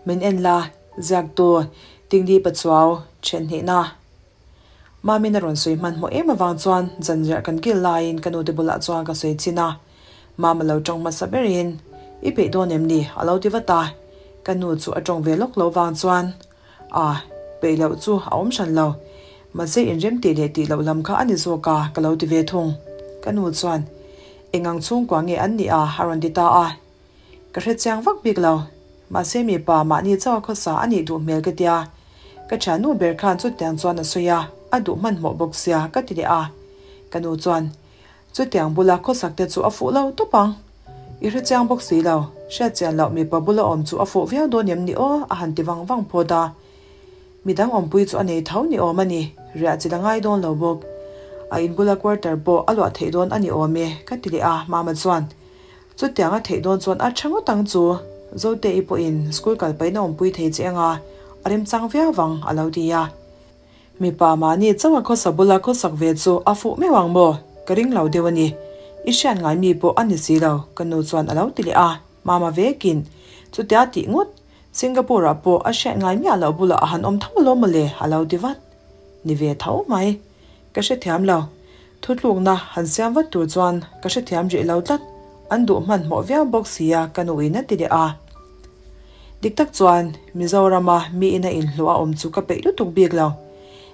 Min en la, ziaktu Tingdi Pachuau then hnihna. Mamin a rawn sawi hmanhmawh em avang chuan zanriah kan kil laiin ka nute bulah chuan ka sawi chin a. Mama lo tawng hmasa berin, I peih dawn em ni? a lo ti vat a. Ka nu chu a tawng ve lawk lo vang chuan, A, peih loh chu a awm hran lo. Mahse inrem tih leh tih loh lam kha a ni zawk a, ka lo ti ve thung. Ka nu chuan, Eng ang chhungkua nge an nih a? a rawn ti ta a. Ka hre chiang vak bik lo. Mahse mipa mahni chauh a khawsa a nih duh hmel ka tia. Ka thiannu ber khan chutiang chuan a sawi a, a duh hmanhmawh bawk sia ka ti leh a. Ka nu chuan, Chutiang bula khawsak te chu a fuh lo tawp ang. I hre chiang bawk si lo. Hriat chian loh mipa bula awm chu a fuh viau dawn em ni aw a han ti vang vang phawt a. Midang awmpui chu a nei tho ni awm a ni, riah chi la ngai dawn lo bawk. A in bula quarter pawh a luah theih dawn a ni awm e, ka ti leh a, Mama chuan, Chutiang a theih dawn chuan a tha ngawt ang chu, Zote-i pawhin school kal paihna awmpui thei che anga a remchang viau vang, a lo ti a. Mipa mahni chauha khawsa bula khawsak ve chu a fuh meuh ang maw? Ka ring lo deuh a ni. I hriat ngai mi pawh a ni si lo, ka nu chuan a lo ti leh a. Mama vekin, Chutia tih ngawt, Singapore-ah pawh a hriat ngai miah loh bulah a han awm tho alawm mawle, a lo ti vat. Ni ve tho mai. Ka hrethiam lo. Thutlukna han siam vat tur chuan ka hrethiam rih lo tlat. An duh hmanhmawh viau bawk sia ka nuin a ti leh a. Dik tak chuan Mizorama mi ina inhlawh a awm chu ka peih lutuk bik lo.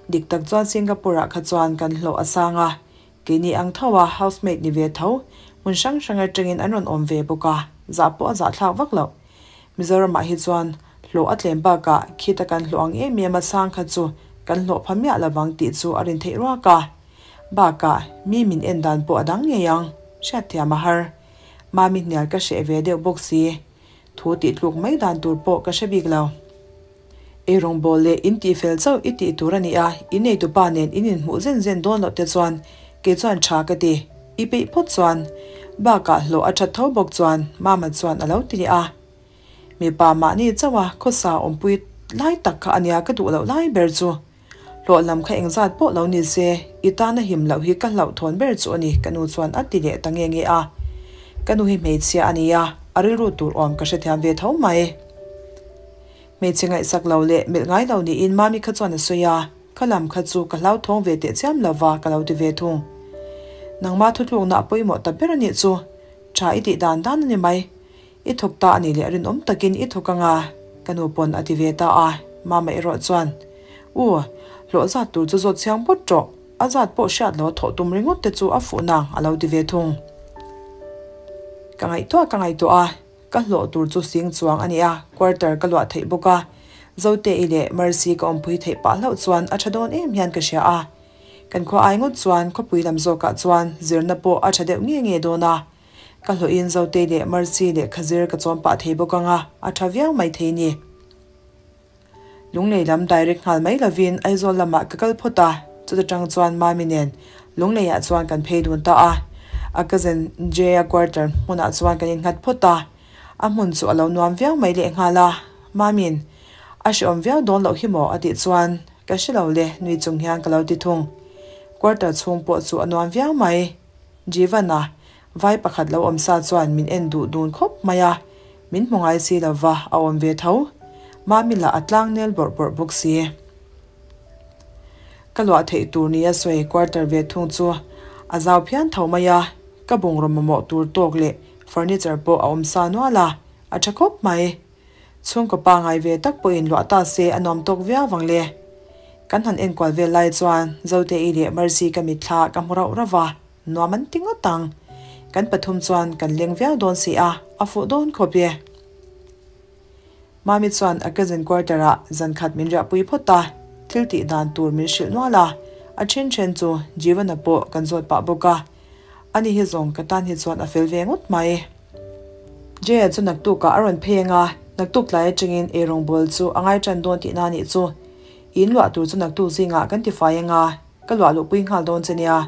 Dik tak chuan Singapore-ah kha chuan kan hlawh a sang a, keini ang tho a housemaid ni ve tho, hmun hrang hrang atangin an rawn awm ve bawk a, zah pawh a zahthlak vak loh. Mizoramah hi chuan hlawh a tlem bakah khita kan hlawh ang em em a sang kha chu kan hlawh pha miah lovang tih chu a rin theih ruak a. Bakah mi min en dan pawh a dang ngei ang, hriatthiam a har. Mami hnial ka hreh ve deuh bawk si. Thu tih tluk mai dan tur pawh ka hre bik lo. Ei rawngbâwl leh in tih fel chauh i tih tur a ni a, in neitupa nen in inhmuh zen zen dawn loh te chuan kei chuan tha ka ti. I peih phawt chuan bakah hlawh a that tho bawk chuan Mama chuan a lo ti leh a. Mipa mahni chauha khawsa awmpui lai tak kha a nia ka duh loh lai ber chu. Hlawh lam kha engzat pawh lo ni se, i tana him loh hi ka hlauhthawn ber chu a ni, ka nu chuan a ti leh ta nge nge a. Ka nu hi hmeichhia a ni a, a rilru tur awm ka hrethiam ve tho mai. Hmeichhe ngaihsak lo leh melh ngai lo niin Mami kha chuan a sawi a, kha lam kha chu ka hlauthawng ve teh chiam lo va ka lo ti ve thung. Nangmah thutlukna a pawimawh ta ber a nih chu, tha i tih dan dan a ni mai. I thawk ta a nih leh rinawm takin i thawk anga, ka nu pawn a ti ve ta a, Mama erawh chuan, U, hlawh zat tur chu zawt chiang pawt rawh, a zat pawh hriat lo thawh tum ringawt te chu a fuh nang a lo ti ve thung. Ka ngaihtuah ka ngaihtuah a, ka hlawh tur chu sing chuang a ni a, quarter ka luah theih bawk a, Zote-i leh Mercy ka awmpui theih pah hlauh chuan a tha dawn em hian ka hria a. Kan khua ai ngawt chuan khawpui lam zawkah chuan zirna pawh a tha deuh nge nge dawn a, Ka hlawhin Zotei leh Mercy lehkha zir ka chuan pah thei bawk ang a, a tha viau mai thei ni. Lunglei lam direct nghal mai lovin Aizawl lamah ka kal phawt a, chuta tang chuan Mami nen Lungleiah chuan kan phei dun ta a. A cousin Jay-a quarter hmunah chuan kan innghat phawt a, a hmun chu a lo nuam viau mai lehnghal a. Mami'n, A hrehawm viau dawn loh hi maw? a tih chuan, Ka hre lo le, nui chung hian ka lo ti thung. Quarter chhung pawh chu a nuam viau mai. Jeevan-a, vai pakhat lo awm sa chuan min en duh dun khawp mai a, min hmu ngai si lova a awm ve tho. Mami lah a tlang nel bawrh bawrh bawk si. Ka luah theih tur nia sawi quarter ve thung chu a zau phian tho mai a, ka bungraw mamawh tur tawk leh furniture pawh a awm sa nual a, a tha khawp mai. Chhungkaw pangai ve tak pawhin luah ta se a nuam tawk viau vang le. Kan han enkual vel lai chuan Zote-i leh Mercy ka mitthla ka hmu rauh rauh va, nuam an ti ngawt ang. Kan pathum chuan kan leng viau dawn si a, a fuh dawn khawp e. Mami chuan a cousin quarter-ah zan khat min riahpui phawt a, thil tih dan tur min hrilh nual a, a then then chu Jeevana pawh kan zawt pah bawk a. Ani hi zawng ka tan hi chuan a fel ve ngawt mai. Jaya chu naktukah a rawn phei anga, naktuk tlai atangin eirawngbawl chu a ngai tan dawn tihna anih chu. I inluah tur chu naktuk zingah kan tifai anga, ka luah luhpui nghal dawn che nia.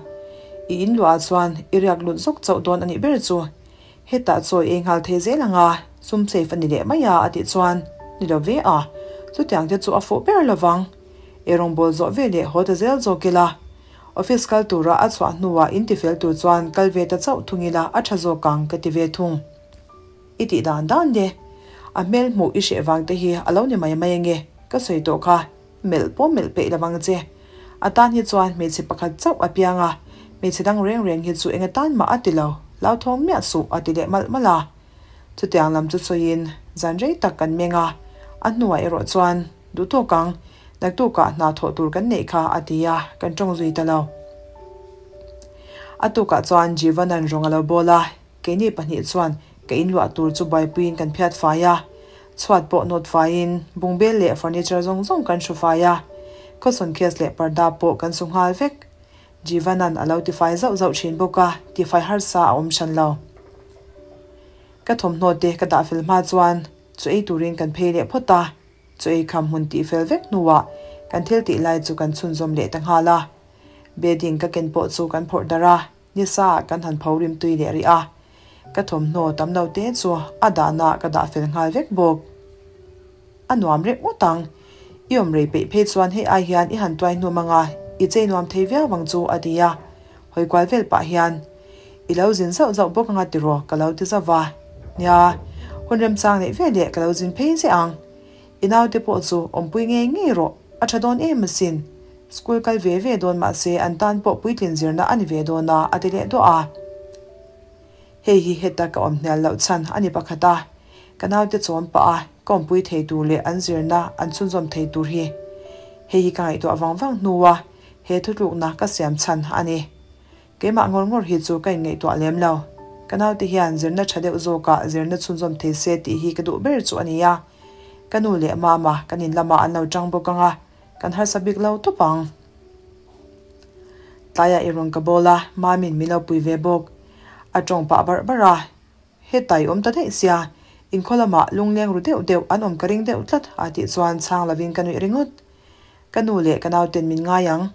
I inluahah chuan i riak lut zawk chauh dawn anih ber chu. Hetah chawi ei nghal thei zel anga, sum safe a ni leh mai a a tih chuan, Ni lo ve a, chutiang te chu a fuh ber lovang. Eirawngbawl zawh veleh haw ta zel zawk ila. Office kal tura a chhuah hnuah in tifel tur chuan kal ve ta chauh thung ila a tha zawk ang ka ti ve thung. I tih dan dan le. A hmel hmuh i hreh vang te hi a lo ni mai mai ange, ka sawi tawh kha, melh pawh melh peih lo vang che. A tan hi chuan hmeichhe pakhat chauh a piang a, hmeichhe dang reng reng hi chu eng atan mah a ti lo, hlauthawng miah suh a ti leh malh malh a. Chutiang lam chu sawiin zan rei tak kan meng a, a hnuah erawh chuan duh tawk ang, naktukah hna thawh tur kan neih kha a ti a, kan tawng zui ta lo. A tukah chuan Jivanan rawng a lo bawl a, Keini pahnih chuan ka inluah tur chu buaipuiin kan phiat fai a, chhuat pawh nawt faiin bungbel leh furniture zawng zawng kan hru fai a, khawsawn case leh parda pawh kan su nghal vek. Jivanan a lo tifai zauh zauh thin bawk a, tifai harsa a awm hran lo. Ka thawmhnaw te ka dah fel hma chuan chu ei turin kan phei leh phawt a, chu ei kham hmun tih fel vek hnuah kan thil tih lai chu kan chhunzawm leh ta nghal a. Bedding ka ken pawh chu kan phawrh darh a, Nisa ah kan han pho rim tui leh rih a, ka thawmhnaw tam lo te chu a dahna ka dah fel nghal vek bawk. A nuam reuh ngawt ang, i awm rei peih phei chuan hei ai hian i han tuai hnum anga i chei nuam thei viau ang chu a ti a, hawi kual vel pah hian i lo zin zauh zauh bawk anga tiraw ka lo ti zauh va. Nia, hun remchang neih veleh ka lo zin phei zeh ang. I naute pawh chu awmpui ngei ngei rawh, a tha dawn em asin. School kal ve ve dawn mahse an tan pawh puitlin zirna a ni ve dawn a, a ti leh duah a. Hei hi heta ka awm hnial loh chhan a ni pakhat a, ka naute chawm pah a, ka awmpui thei tur leh an zirna an chhunzawm thei tur hi. Hei hi ka ngaihtuah vang vang hnua he thutlukna ka siam chhan a ni. Keimah ngawr ngawr hi chu ka inngaihtuah lem lo. Ka naute hian zirna tha deuh zawkah zirna chhunzawm thei se tih hi ka duh ber chu a ni a. Ka nu leh mama kan in lamah an lo tang bawk ang a, kan harsa bik lo tawp ang. Tlaiah i rawn ka bawl a, Mami'n min lo pui ve bawk. A tawng pah barh barh a, Heta i awm ta daih sia, inkhaw lamah lungleng ru deuh deuh an awm ka ring deuh tlat a tih chuan chhang lovin ka nuih ringawt. Ka nu leh ka nauten min ngai ang.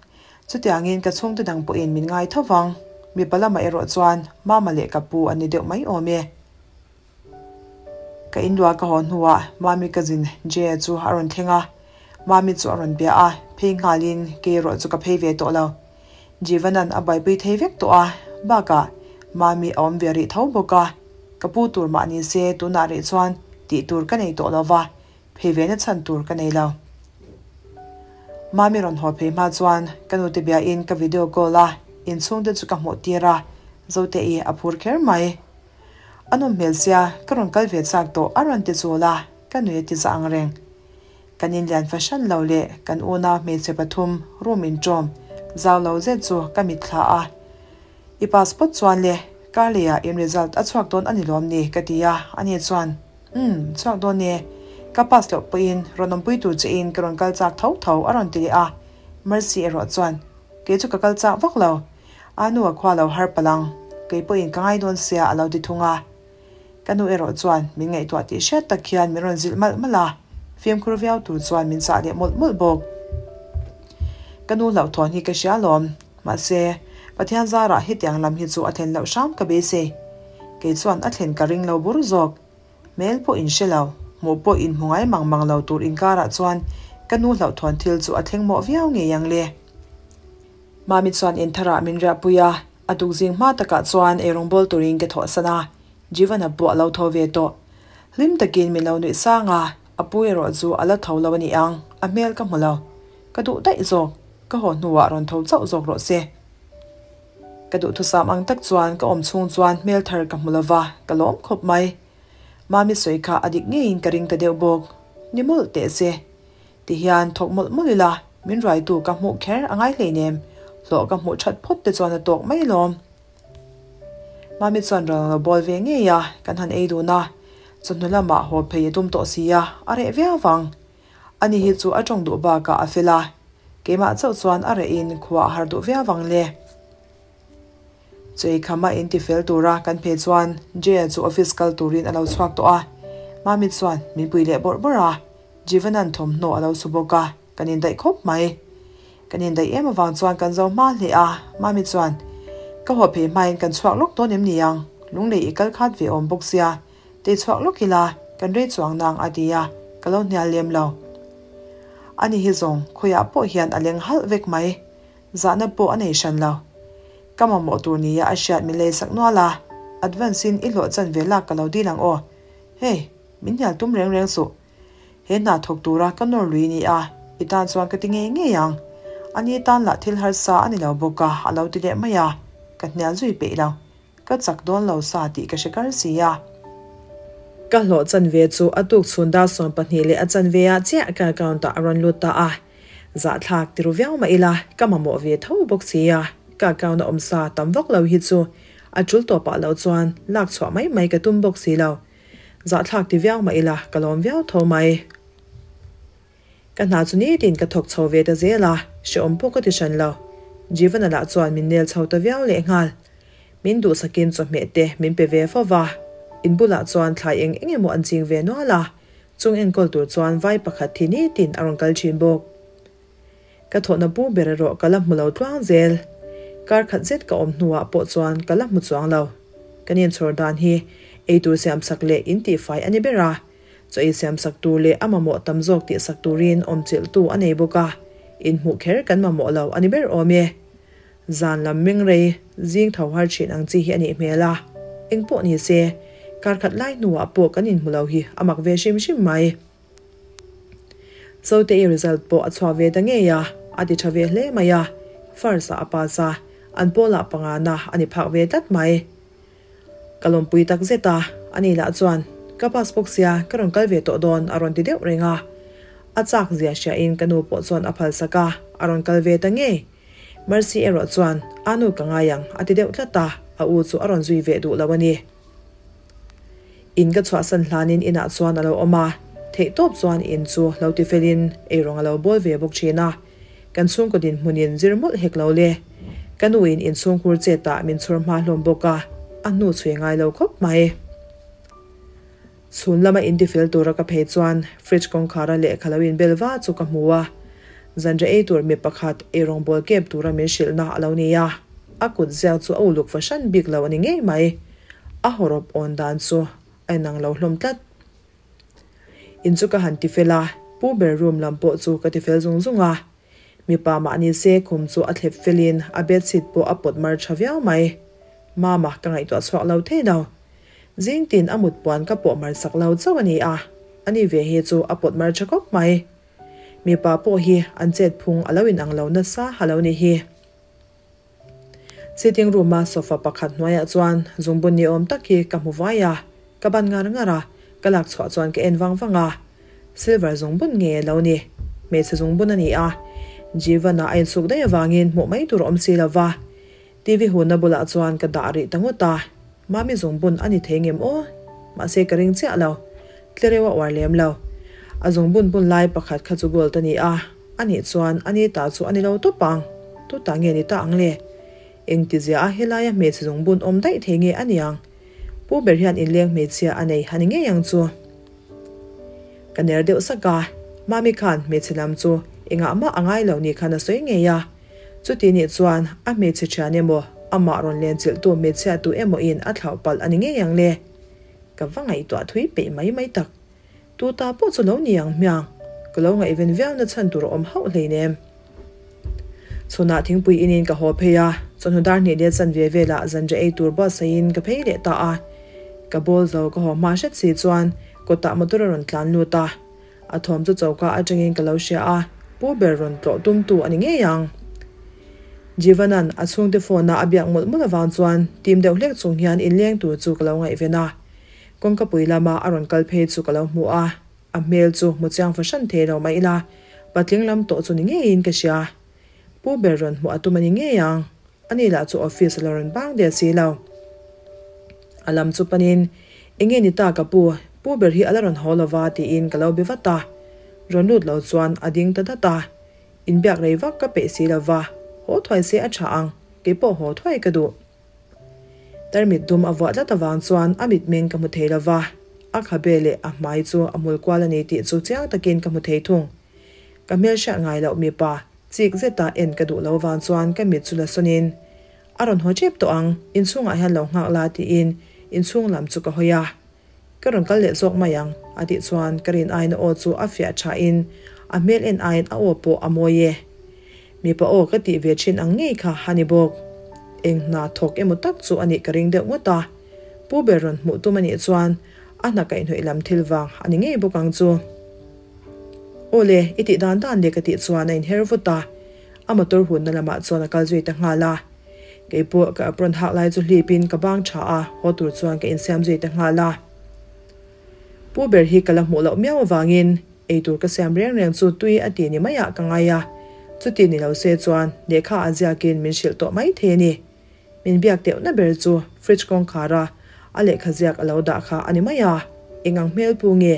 Chutiangin ka chhungte dang pawhin min ngai tho vang. Mipa lamah erawh chuan Mama leh ka pu an ni deuh mai awm e. Ka inluah ka haw hnuah Mami cousin Jay-a chu a rawn thleng a. Mami chu a rawn bia a, phei nghalin kei erawh chu ka phei ve tawh lo. Jivanan a buaipui thei vek tawh a, bakah Mami a awm ve rih tho bawk a. Ka pu tur mah ni se tunah rih chuan tih tur ka nei tawh lo va, Phei ve na chhan tur ka nei lo. Mami rawn haw phei hma chuan ka nute biain ka video call a, inchhungte chu ka hmuh tir a, Zote i a phur kher mai. A nawm hmel sia, ka rawn kal ve chak tawh a rawn ti chul a, ka nui a ti za ang reng. Kan inlian fahran lo leh kan unau hmeichhe pathum room inṭawm zau lo zet chu ka mitthla a. I passport chuan le, Karlei-ah in result a chhuak dawn a ni lawm ni ka ti a, ani chuan. Umm, chhuak dawn e. Ka pass loh pawhin rawn awmpui tur che in ka rawn kal chak tho tho a rawn ti leh a. Mercy erawh chuan, Kei chu ka kal chak vak lo. A nu a khua lo har palh ang. Kei pawhin ka ngai dawn sia a lo ti thung a. Ka nu erawh chuan min ngaihtuah tih hriat tak hian min rawn zilh malh malh a, fimkhur viau tur chuan min chah leh mawlh mawlh bawk. Ka nu hlauhthawn hi ka hria alawm. Mahse, Pathian zarah hetiang lam hi chu a thlen loh hram ka beisei. Kei chuan a thlen ka ring lo bur zawk. Hmel pawh in hre lo, hmuh pawh in hmu ngai mang mang lo tur inkarah chuan ka nu hlauhthawn thil chu a thleng mawh viau ngei ang le. Mami chuan intharah min riahpui a, a tukzing hma takah chuan eirawng bawl turin ka thawhsan a, Jivana pawh a lo tho ve tawh. Hlim takin min lo nuih sang a, a pu erawh chu a la tho lo a ni ang, a hmel ka hmu lo. Ka duh daih zawk, ka haw hnuah rawn tho chauh zawk rawh se. Ka duhthusam ang tak chuan ka awm chhung chuan hmel thar ka hmu lova, ka lawm khawp mai. Mami sawi kha a dik ngeiin ka ring ta deuh bawk. Ni mawlh teh se. Ti hian thawk mawlh mawlh ila, min ruaitu ka hmuh kher a ngai hleinem, hlawh ka hmuh that phawt te chuan a tawk mai lawm. Mami chuan rawn lo bawl ve ngei a, kan han ei dun a. Chawhnu lamah haw phei a tum tawh si a, a reh viau vang. Ani hi chu a tawng duh bakah a fel a, keimah chauh chuan a rehin khua a har duh viau vang le. Chei khama in ti fel tura kan phei chuan Jaya chu office kal turin a lo chhuak tawh a, Mami chuan min pui leh bawrh bawrh a, Jivanan thawmhnaw a lo su bawk a, kan indaih khawp mai. Kan indaih em avang chuan kan zo hma hle a, Mami chuan, Ka haw phei hmain kan chhuak lawk dawn em ni ang, lunglei i kal khat ve awm bawk sia, Tei chhuak lawk ila, kan rei chuang nang a ti a, ka lo hnial lem lo. Ani hi zawng khawiah pawh hian a leng halh vek mai, zahna pawh a nei hran lo. Ka mamawh tur nia a hriat min lei sak nual a, advance in i hlawh chan ve lak ka lo dil ang aw. Hei, Min hnial tum reng reng suh. He hna thawk tura ka nawr lui ni a, i tan chuan ka ti ngei ngei ang. Ani tan lah thil harsa a ni lo bawk a, a lo ti leh mai a, ka hnial zui peih lo. Ka chak dawn lo sa tih ka hre kar si a. Ka hlawh chanve chu a tuk chhun dar 12 leh a chanve ah chiah ka account ah a rawn lut ta a. Zahthlak ti ru viau mah ila, ka mamawh ve tho bawk si a, ka account a awm sa tam vak lo hi chu a tul tawh pah loh chuan lak chhuah mai mai ka tum bawk si lo. Zahthlak ti viau mah ila, ka lawm viau tho mai. Ka hna chu nitin ka thawk chho ve ta zel a, hrehawm pawh ka ti hran lo. Jivana lah chuan min nel chho ta viau lehnghal. Min duhsakin chawhmeh te min pe ve fo va, in bulah chuan thlai eng eng emaw an ching ve nual a, chung enkawl tur chuan vai pakhat thi nitin a rawn kal thin bawk. Ka thawhna pu ber erawh ka la hmu lo tluang zel. Kar khat zet ka awm hnuah pawh chuan ka la hmu chuang lo. Kan inchhawr dan hi eitur siamsak leh intihfai a ni ber a, Chaw ei siam sak tur leh a mamawh tam zawk tih sak turin awm chilh tu a nei bawk a, inhmuh kher kan mamawh lo a ni ber awm e. Zan lam meng rei, zing tho har thin ang chi hi a nih hmel a, eng pawh ni se, kar khat lai hnuah pawh kan inhmu lo hi a mak ve hrim hrim mai. Zote-i result pawh a chhuak ve ta ngei a, a ti tha ve hle mai a, first ah a pass a, an pawlah pangana a ni phak ve tlat mai. Ka lawmpui tak zet a, ani lah chuan, Ka pass bawk sia, ka rawn kal ve tawh dawn, a rawn ti deuh reng a. A chak zia hriain ka nu pawh chuan a phalsak a, a rawn kal ve ta ngei. Mercy erawh chuan, A nu ka ngai ang, a ti deuh tlat a, a u chu a rawn zui ve duh lo a ni. In ka chhuahsan hlanin inah chuan a lo awm a, theihtawp chuan in chu lo ti felin eirawng a lo bawl ve bawk thin a. Kan chhungkaw dinhmunin zir mawlh hek lo le. Ka nuin inchhungkhur chetah min chhawr hma hlawm bawk a, a hnu chhui ngai lo khawp mai. Chhun lama intifel tura ka phei chuan fridge kawngkhara lehkha lo inbel va chu ka hmu a. Zanriah ei tur mi pakhat eirawngbawl kep tura min hrilhna a lo ni a, a kut ziak chu a uluk fahran bik lo a ni ngei mai. A hawrawp awn dan chu a inang lo hlawm tlat. In chu ka han ti fel a, pu ber room lam pawh chu ka ti fel zung zung a. Mipa mah ni se khum chu a thlep felin a bedsheet pawh a pawt mar tha viau mai. Mama ka ngaihtuah chhuak lo thei lo. Zing tin a mut puan ka pawh mar sak lo chauh a ni a, ani ve hi chu a pawt mar tha khawp mai. Mipa pawh hi an chet phung a lo inang lo nasa ha lo ni hi. Sitting room a sofa pakhat hnuaiah chuan zungbun ni awm tak hi ka hmu vai a, ka ban ngar ngar a, ka lak chhuah chuan ka en vang vang a. Silver zungbun nge a lo ni? Hmeichhe zungbun a ni a, Jeevan-a a insuk daih avangin hmuh mai tur a awm si lo va. TV hunna bulah chuan ka dah rih ta ngawt a, Mami zungbun a ni thei ngem aw? Mahse ka ring chiah lo. Tlereuh a uar lem lo. A zungbun bun lai pakhat kha chu gold a ni a. A nih chuan a ni ta chu a ni lo tawp ang. Tutah nge ni ta ang le? Engtizia a helaia hmeichhe zungbun awm daih thei nge a niang? Pu ber hian inleng hmeichhia a nei a ni ngei ang chu. Ka ner deuh sak a, Mami khan hmeichhe lam chu engah mah a ngai lo ni khan a sawi ngei a. Chuti nih chuan a hmeichhe thian emaw amah rawn lenchilhtu hmeichhia tu emaw in a thlauh palh a ni ngei ang le. Ka va ngaihtuah thui peih mai mai tak. Tu ta pawh chu lo ni ang hmiang, ka lo ngaihven viau na chhan tur a awm hauh hleinem. Chhunah thingpui inin ka haw phei a, chawhnu dar hnih leh chanve velah zanriah ei tur buatsaihin ka phei leh ta a. Ka bawl zo ka haw hma hret si chuan kawtah motor a rawn tlan lut a. A thawm chu choka atangin ka lo hria a, pu ber rawn tlawh tumtu a ni ngei ang. Jivanan a chhungte phone-a a biak mawlh mawlh avang chuan tim deuh hlek chung hian inleng tur chu ka lo ngaihven a. Kawngkapui lama a rawn kal phei chu ka lo hmu a, a hmel chu hmu chiang fahran thei lo mah ila, patling lam tawh chu ni ngeiin ka hria. Pu ber rawn hmuh a tum a ni ngei ang, ani lah chu office a lo rawn bang der si lo. A lam chu panin, Enge ni ta ka pu, pu ber hi a la rawn haw lo va tiin ka lo be vat a. Rawn lut lo chuan a ding ta dat a, inbiak rei vak ka peih si lo va, haw thuai se a tha ang, keipawh haw thuai ka duh. Tarmit dum a vuah tlat avang chuan a mitmeng ka hmu thei lo va, a khabe leh a hmai chu a hmul kual a ni tih chu chiang takin ka hmu thei thung. Ka hmel hriat ngai loh mipa chik zeta en ka duh lo vang chuan ka mit chu la sawnin, A rawn haw tep tawh ang, inchhungah hian lo nghak la tiin inchhung lam chu ka hawi a. Ka rawn kal leh zawk mai ang, a tih chuan ka rin aiin a aw chu a fiah thain a hmel en aiin a aw pawh a mawi e. Mipa aw ka tih ve thin ang ngei kha a ni bawk. Eng hna thawk emaw tak chu a nih ka ring deuh ngawt a. Pu ber rawn hmuh tum a nih chuan A hna kaihhnawih lam thil vang a ni ngei bawk ang chu. Aw le, i tih dan dan le ka tih chuan a inher vut a, a motor hunna lamah chuan a kal zui ta nghal a. Kei pawh ka apron hak lai chu hlipin ka bang tha a, haw tur chuan ka insiam zui ta nghal a. Pu ber hi ka la hmuh loh miau avangin eitur ka siam reng reng chu tui a ti ni maiah ka ngai a, chuti ni lo se chuan lehkha a ziakin min hrilh tawh mai thei a ni. Min biak deuhna ber chu fridge kawngkhara a lehkha ziak a lo dah kha a ni mai a, eng ang hmel pu nge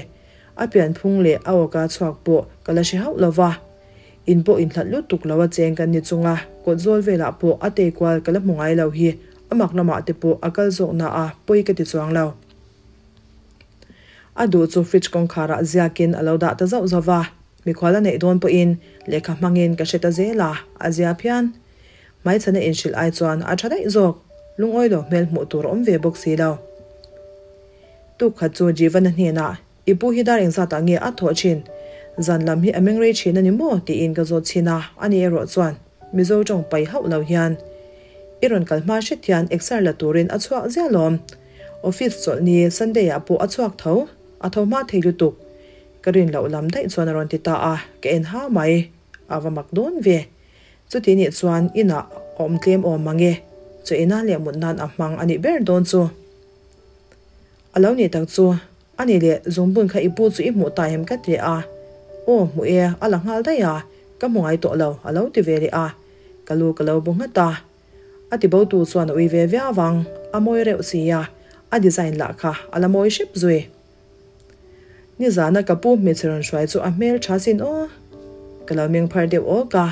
a pianphung leh a awka chhuak pawh ka la hre hauh lo va. In pawh inhlat lutuk lo a cheng kan ni chunga kawt zawl velah pawh a tei kual ka la hmu ngai lo hi a mak lamah te pawh a kal zawkna a pawi ka ti chuang lo. A duh chu fridge kawngkharah ziakin a lo dah ta zauh zauh va, mikhual a neih dawn pawhin lehkha hmangin ka hre ta zel a, a zia phian. Hmaichhana inhrilh ai chuan a tha daih zawk, lungawi lo hmel hmuh tur a awm ve bawk si lo. Tuk khat chu Jeevana hnenah, I pu hi dar engzatah nge a thawh thin? Zan lam hi a meng rei thin a ni maw? tiin ka zawt chhin a, ani erawh chuan Mizo tawng pai hauh lo hian, I rawn kal hma hret hian exer la turin a chhuak ziah lawm. Office chawlh ni Sunday ah pawh a chhuak tho, a tho hma thei lutuk. Ka rin loh lam daih chuan a rawn ti ta a, ka en ha mai. A va mak dawn ve. Chuti nih chuan inah a awm tlem awm mang e, chaw ina leh mut nan a hmang a nih ber dawn chu. A lo nih tak chu, a nih leh zungbun kha i pu chu i hmuh ta em ka ti a, aw hmuh e, a la nghal daih a, ka hmu ngai tawh lo a lo ti ve leh a, ka lu ka lo bu nghat a. A ti bo tu chuan a ui ve viau ang, a mawi reuh si a, a design lah kha a la mawi hrep zui. Nizana ka pu hmeichhe rawn hruai chu a hmel tha sin aw. Ka lo meng phar deuh awk a.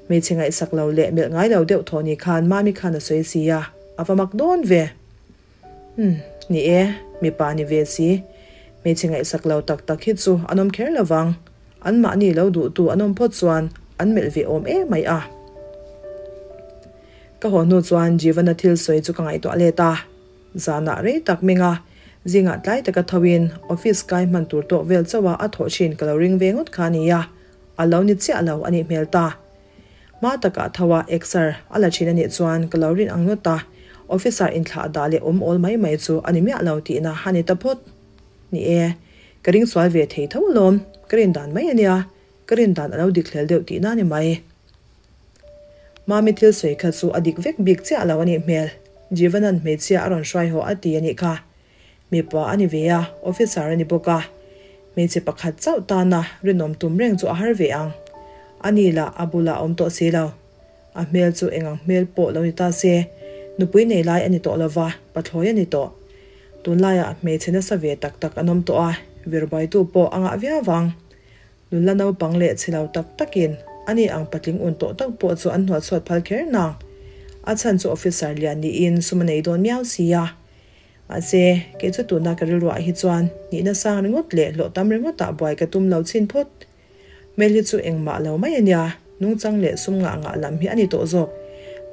Hmeichhe ngaihsak lo leh melh ngai lo deuh thaw ni khan Mami khan a sawi si a, a va mak dawn ve. Umm, ni e, mipa ni ve si. Hmeichhe ngaihsak lo tak tak hi chu an awm kher lo vang. An mahni lo duhtu an awm phawt chuan an melh ve awm em mai a. Ka haw hnu chuan Jeevana thil sawi chu ka ngaihtuah let a. Zanah rei tak menga zingah tlai taka thoin office kai hman tur tawk vel chauha a thawh thin ka lo ring ve ngawt kha nia, a lo ni chiah lo a nih hmel ta. Hma takah thoa exer a la thin a nih chuan ka lo rin ang ngawt a, officer inthlah dah leh awm awl mai mai chu a ni miah lo tihna a ni ta phawt. Ni e, ka ring sual ve thei tho alawm, ka rin dan mai a nia, ka rin dan a lo dik hlel deuh tihna a ni mai. Mami thil sawi kha chu a dik vek bik chiah lo a nih hmel. Jeevanan hmeichhia a rawn hruai haw a ti a nih kha. Mipa a ni ve a, officer a ni bawk a. Hmeichhe pakhat chauh tana rinawm tum reng chu a har ve ang. A ni lah a bulah a awm tawh si lo. A hmel chu eng ang hmel pawh lo ni ta se, nupui nei lai a ni tawh lo va, pathlawi a ni tawh. Tunlaiah hmeichhe nasa ve tak tak an awm tawh a, virbaitu pawh a ngah viau vang. Nula naupang leh chhe lo tak takin ani ang patling un tawh tak pawh chu an hnualchhuat phal kher nang. A chhan chu officer lian niin sum a nei dawn miau si a. Mahse, kei chu tuna ka rilruah hi chuan nihna sang ringawt leh hlawh tam ringawtah buai ka tum lo chhin phawt. Hmel hi chu engmah lo mai a nia, nungchang leh sum ngah ngah lam hi a ni tawh zawk.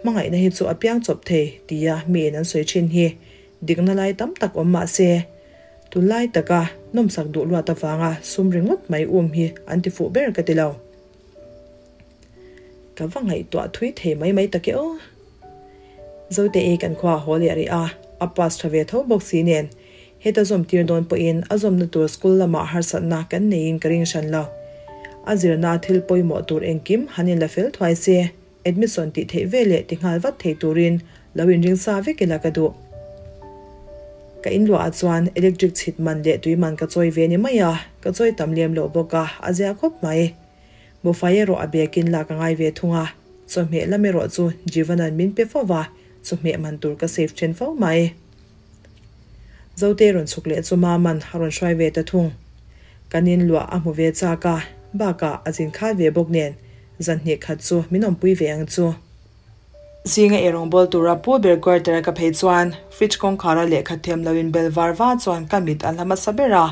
Hmangaihna hi chu a piang chawp thei tia miin an sawi thin hi dikna lai tam tak awm mah se, Tunlai taka nawmsak duh luat avanga sum ringawt mai um hi an ti fuh ber ka ti lo. Ka va ngaihtuah thui thei mai mai tak e aw. Zote ei kan khua a haw leh rih a, a pass tha ve tho bawk si nen heta zawm tir dawn pawhin a zawmna tur school lamah harsatna kan neiin ka ring hran lo. A zirna thil pawimawh tur engkim han inla fel thuai se. Admission tih theih ve leh ti nghal vat thei turin lo inring sa vek ila ka duh. Ka inluah ah chuan electric chhit man leh tui man ka chawi ve ni mai a, ka chawi tam lem loh bawk a, a zia khawp mai. Buffet erawh a bekin lak a ngai ve thung a, chawhmeh lam erawh chu Jivanan min pe fo va, chawhmeh man tur ka save then fo mai. Zote rawn chhuk leh chu Maman a rawn hruai ve ta thung. Kan inluah a hmu ve chak a, bakah a zin khat ve bawk nen Zan hnih khat chu min awmpui ve ang chu. Zinga eirawng bawl tura pu ber quarter a ka phei chuan fridge kawngkhara lehkha them lo in bel var va chuan ka mit a hla hmasa ber a,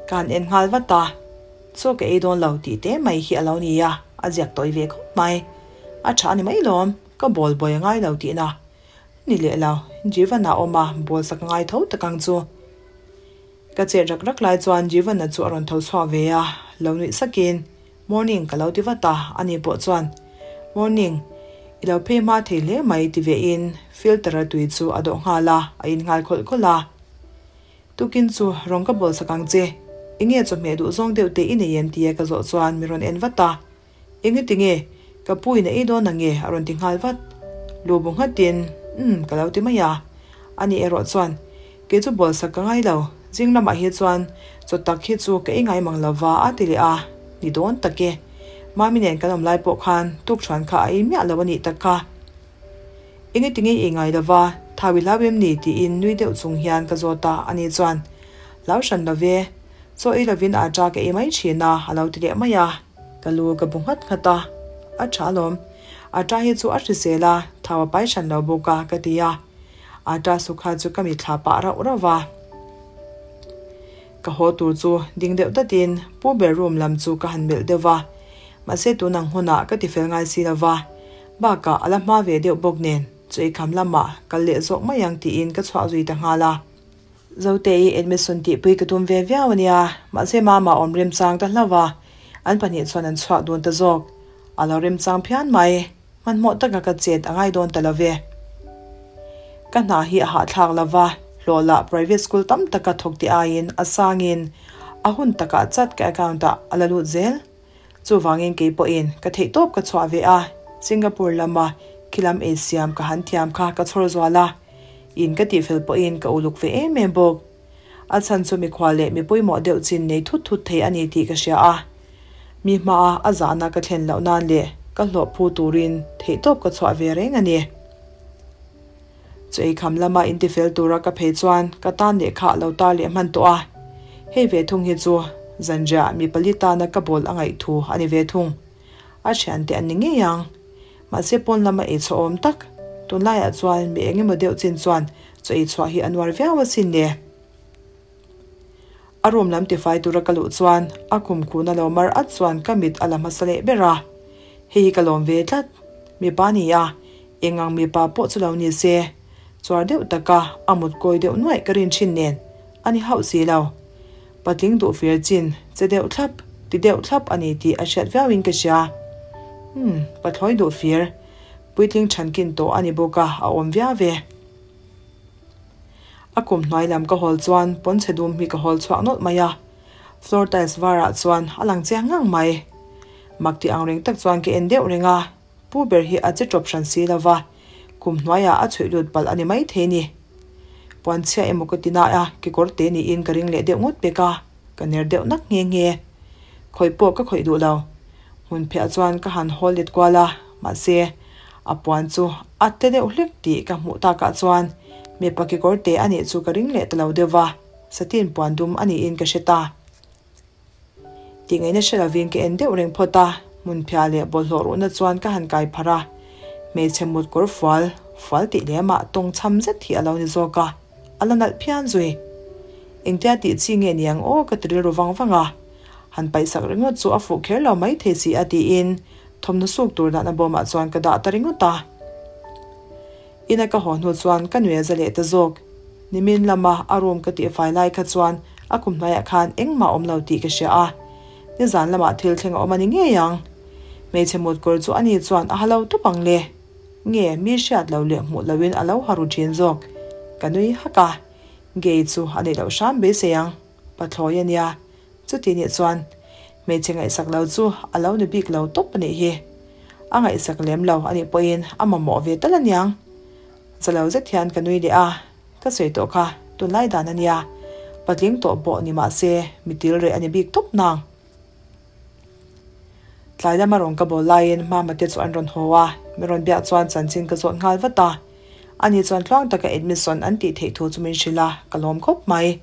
ka han en nghal vat a. Chaw ka ei dawn lo tih te mai hi a lo ni a, a ziak tawi ve khawp mai. A tha a ni mai lawm, ka bawl buai a ngai lo tihna. Ni leh lo, Jeevan-a awm a, bawl sak a ngai tho tak ang chu. Ka chet rak rak lai chuan Jeevan-a chu a rawn tho chhuak ve a, lo nuih sakin, Morning ka lo ti vat a, ani pawh chuan, Morning, i lo phei hma thei hle mai ti vein filter-a tui chu a dawh nghal a, a in nghal khawlh khawlh a. Tukin chu rawng ka bawl sak ang che. Enge chawhmeh duh zawng deuh te i nei em tia ka zawh chuan mi rawn en vat a. Enge tinge? Ka pu in a ei dawn ang nge? a rawn ti nghal vat. Lu bu nghatin, Umm, ka lo ti mai a. Ani erawh chuan, Kei chu bawl sak ka ngai lo. Zing lamah hi chuan chaw tak hi chu ka ei ngai mang lo va a ti leh a. Ni dawn tak e. Mami nen kan awm lai pawh khan tukṭhuan kha a ei miah lo a nih tak kha. Enge tinge i ngai lo va, thau i hlau em ni? tiin nui deuh chung hian ka zawt a, ani chuan, Hlau hran lo ve, chaw ei lovin aṭa ka ei mai thin a, a lo ti leh mai a. Ka lu ka bu nghat nghat a, A ṭha alawm, aṭa hi chu a hrisel a, thau a pai hran lo bawk a, ka ti a. Aṭa sukha chu ka mitthla pah rauh rauh va. Ka haw tur chu ding deuh datin pu ber room lam chu ka han melh deuh va, mahse tunang hunah ka tifel ngai si lo va, Bakah a la hma ve deuh bawk nen chu eikham lamah kal leh zawk mai ang tiin ka chhuah zui ta nghal a. Zotei admission tihpui ka tum ve viau a nia, mahse mama awm remchang ta hlauh a, an pahnih chuan an chhuak dun ta zawk. A lo remchang phian mai, hmanhmawh taka ka chet a ngai dawn ta lo ve. Ka hna hi a hahthlak lo va, hlawh lah private school tam taka thawk tih aiin a sangin a hun takah chat ka account ah a la lut zel. Chuvangin kei pawhin ka theihtawp ka chhuah ve a, Singapore lama khilam ei siam ka han thiam kha ka chhawr zual a, in ka tihfel pawhin ka uluk ve em em bawk. A chhan chu mikhual leh mi pawimawh deuh chin nei thut thut thei a ni tih ka hria a, mi hmaa a zahna ka thlen loh nan leh ka hlawh phu turin theihtawp ka chhuah ve reng a ni. Chu eikham lama intifel tura ka phei chuan ka tan lehkha a lo tar leh hman tawh a, hei ve thung hi chu zanriah mi pali tana ka bawl a ngaih thu a ni ve thung. A thiante an ni ngei ang. Mahse pawn lama ei chhuah awm tak, tunlaiah chuan mi eng emaw deuh chin chuan chaw ei chhuah hi a nuar viau asin le. A room lam tifai tura ka luh chuan a khum khuna lo mar at chuan ka mit a la hmasa leh ber a, hei hi ka lawm ve tlat. Mipa ni a, eng ang mipa pawh chu lo ni se, chuar deuh taka a mut kawi deuh nuaih ka rin thin nen a ni hauh si lo. Patling duh fir chin che deuh thlap, ti deuh thlap a ni tih a hriat viauin ka hria. Umm, pathlawi duh fir, puitling thankin tawh a ni bawk a, a awm viau ve. A kum hnuai lam ka hawl chuan pawnchhe dum hi ka hawl chhuak nawlh mai a, floor tiles varah chuan a lang chiang ngang mai. Mak tih ang reng tak chuan ka en deuh reng a, pu ber hi a che tawp hran si lo va, kum hnuaiah a chhuih lut palh a ni maithei ni. Puanchhia emaw ka ti naia kekawr te niin ka ring leh deuh ngawt pek a, ka ner deuh nak nghe nghe. Khawih pawh ka khawih duh lo. Hmun phiah chuan ka han hawl let kual a, mahse, a puan chu a te deuh hlek tih ka hmuh takah chuan mipa kekawr te a nih chu ka ring leh ta lo deuh va, satin puan dum a niin ka hre ta. Tih ngaihna hre lovin ka en deuh reng phawt a, hmun phiah leh bawlhhlawh ruhna chuan ka han kai pharh a, hmeichhe mut kawr fual, fual tih lemah tawng chham zet hi a lo ni zawk a, a la nalh phian zui. Engtia tih chi nge niang aw ka ti rilru vang vang a, han paihsak ringawt chu a fuh kher lo mai thei si a tiin thawmhnaw suk tur dahna bawmah chuan ka dah ta ringawt a. Ina ka haw hnu chuan ka nuih a za leh ta zawk. Nimin lama a room ka tihfai lai kha chuan a kum hnuaiah khan engmah a awm lo tih ka hria a, nizan lamah thil thleng a awm a ni ngei ang. Hmeichhe mut kawr chu ani chuan a ha lo tawp ang le. Nge mi hriat lo leh hmuh loin a lo ha ru thin zawk. Ka nui hak a, gay chu a neih loh hram beisei ang. Pathlawi a nia. Chuti nih chuan hmeichhe ngaihsak lo chu a lo ni bik lo tawp a nih hi. A ngaihsak lem lo a nih pawhin a mamawh ve tal aniang. Za lo zet hian ka nui leh a, ka sawi tawh kha tunlai dan a nia. Patling tawh pawh ni mah se mi til reh a ni bik tawp nang. Tlai lama rawn ka bawl laiin Mama te chu an rawn haw a, mi rawn biak chuan chanchin ka zawt nghal vat a. Ani chuan tluang taka admission an tih theih thu chu min hrilh a, ka lawm khawp mai.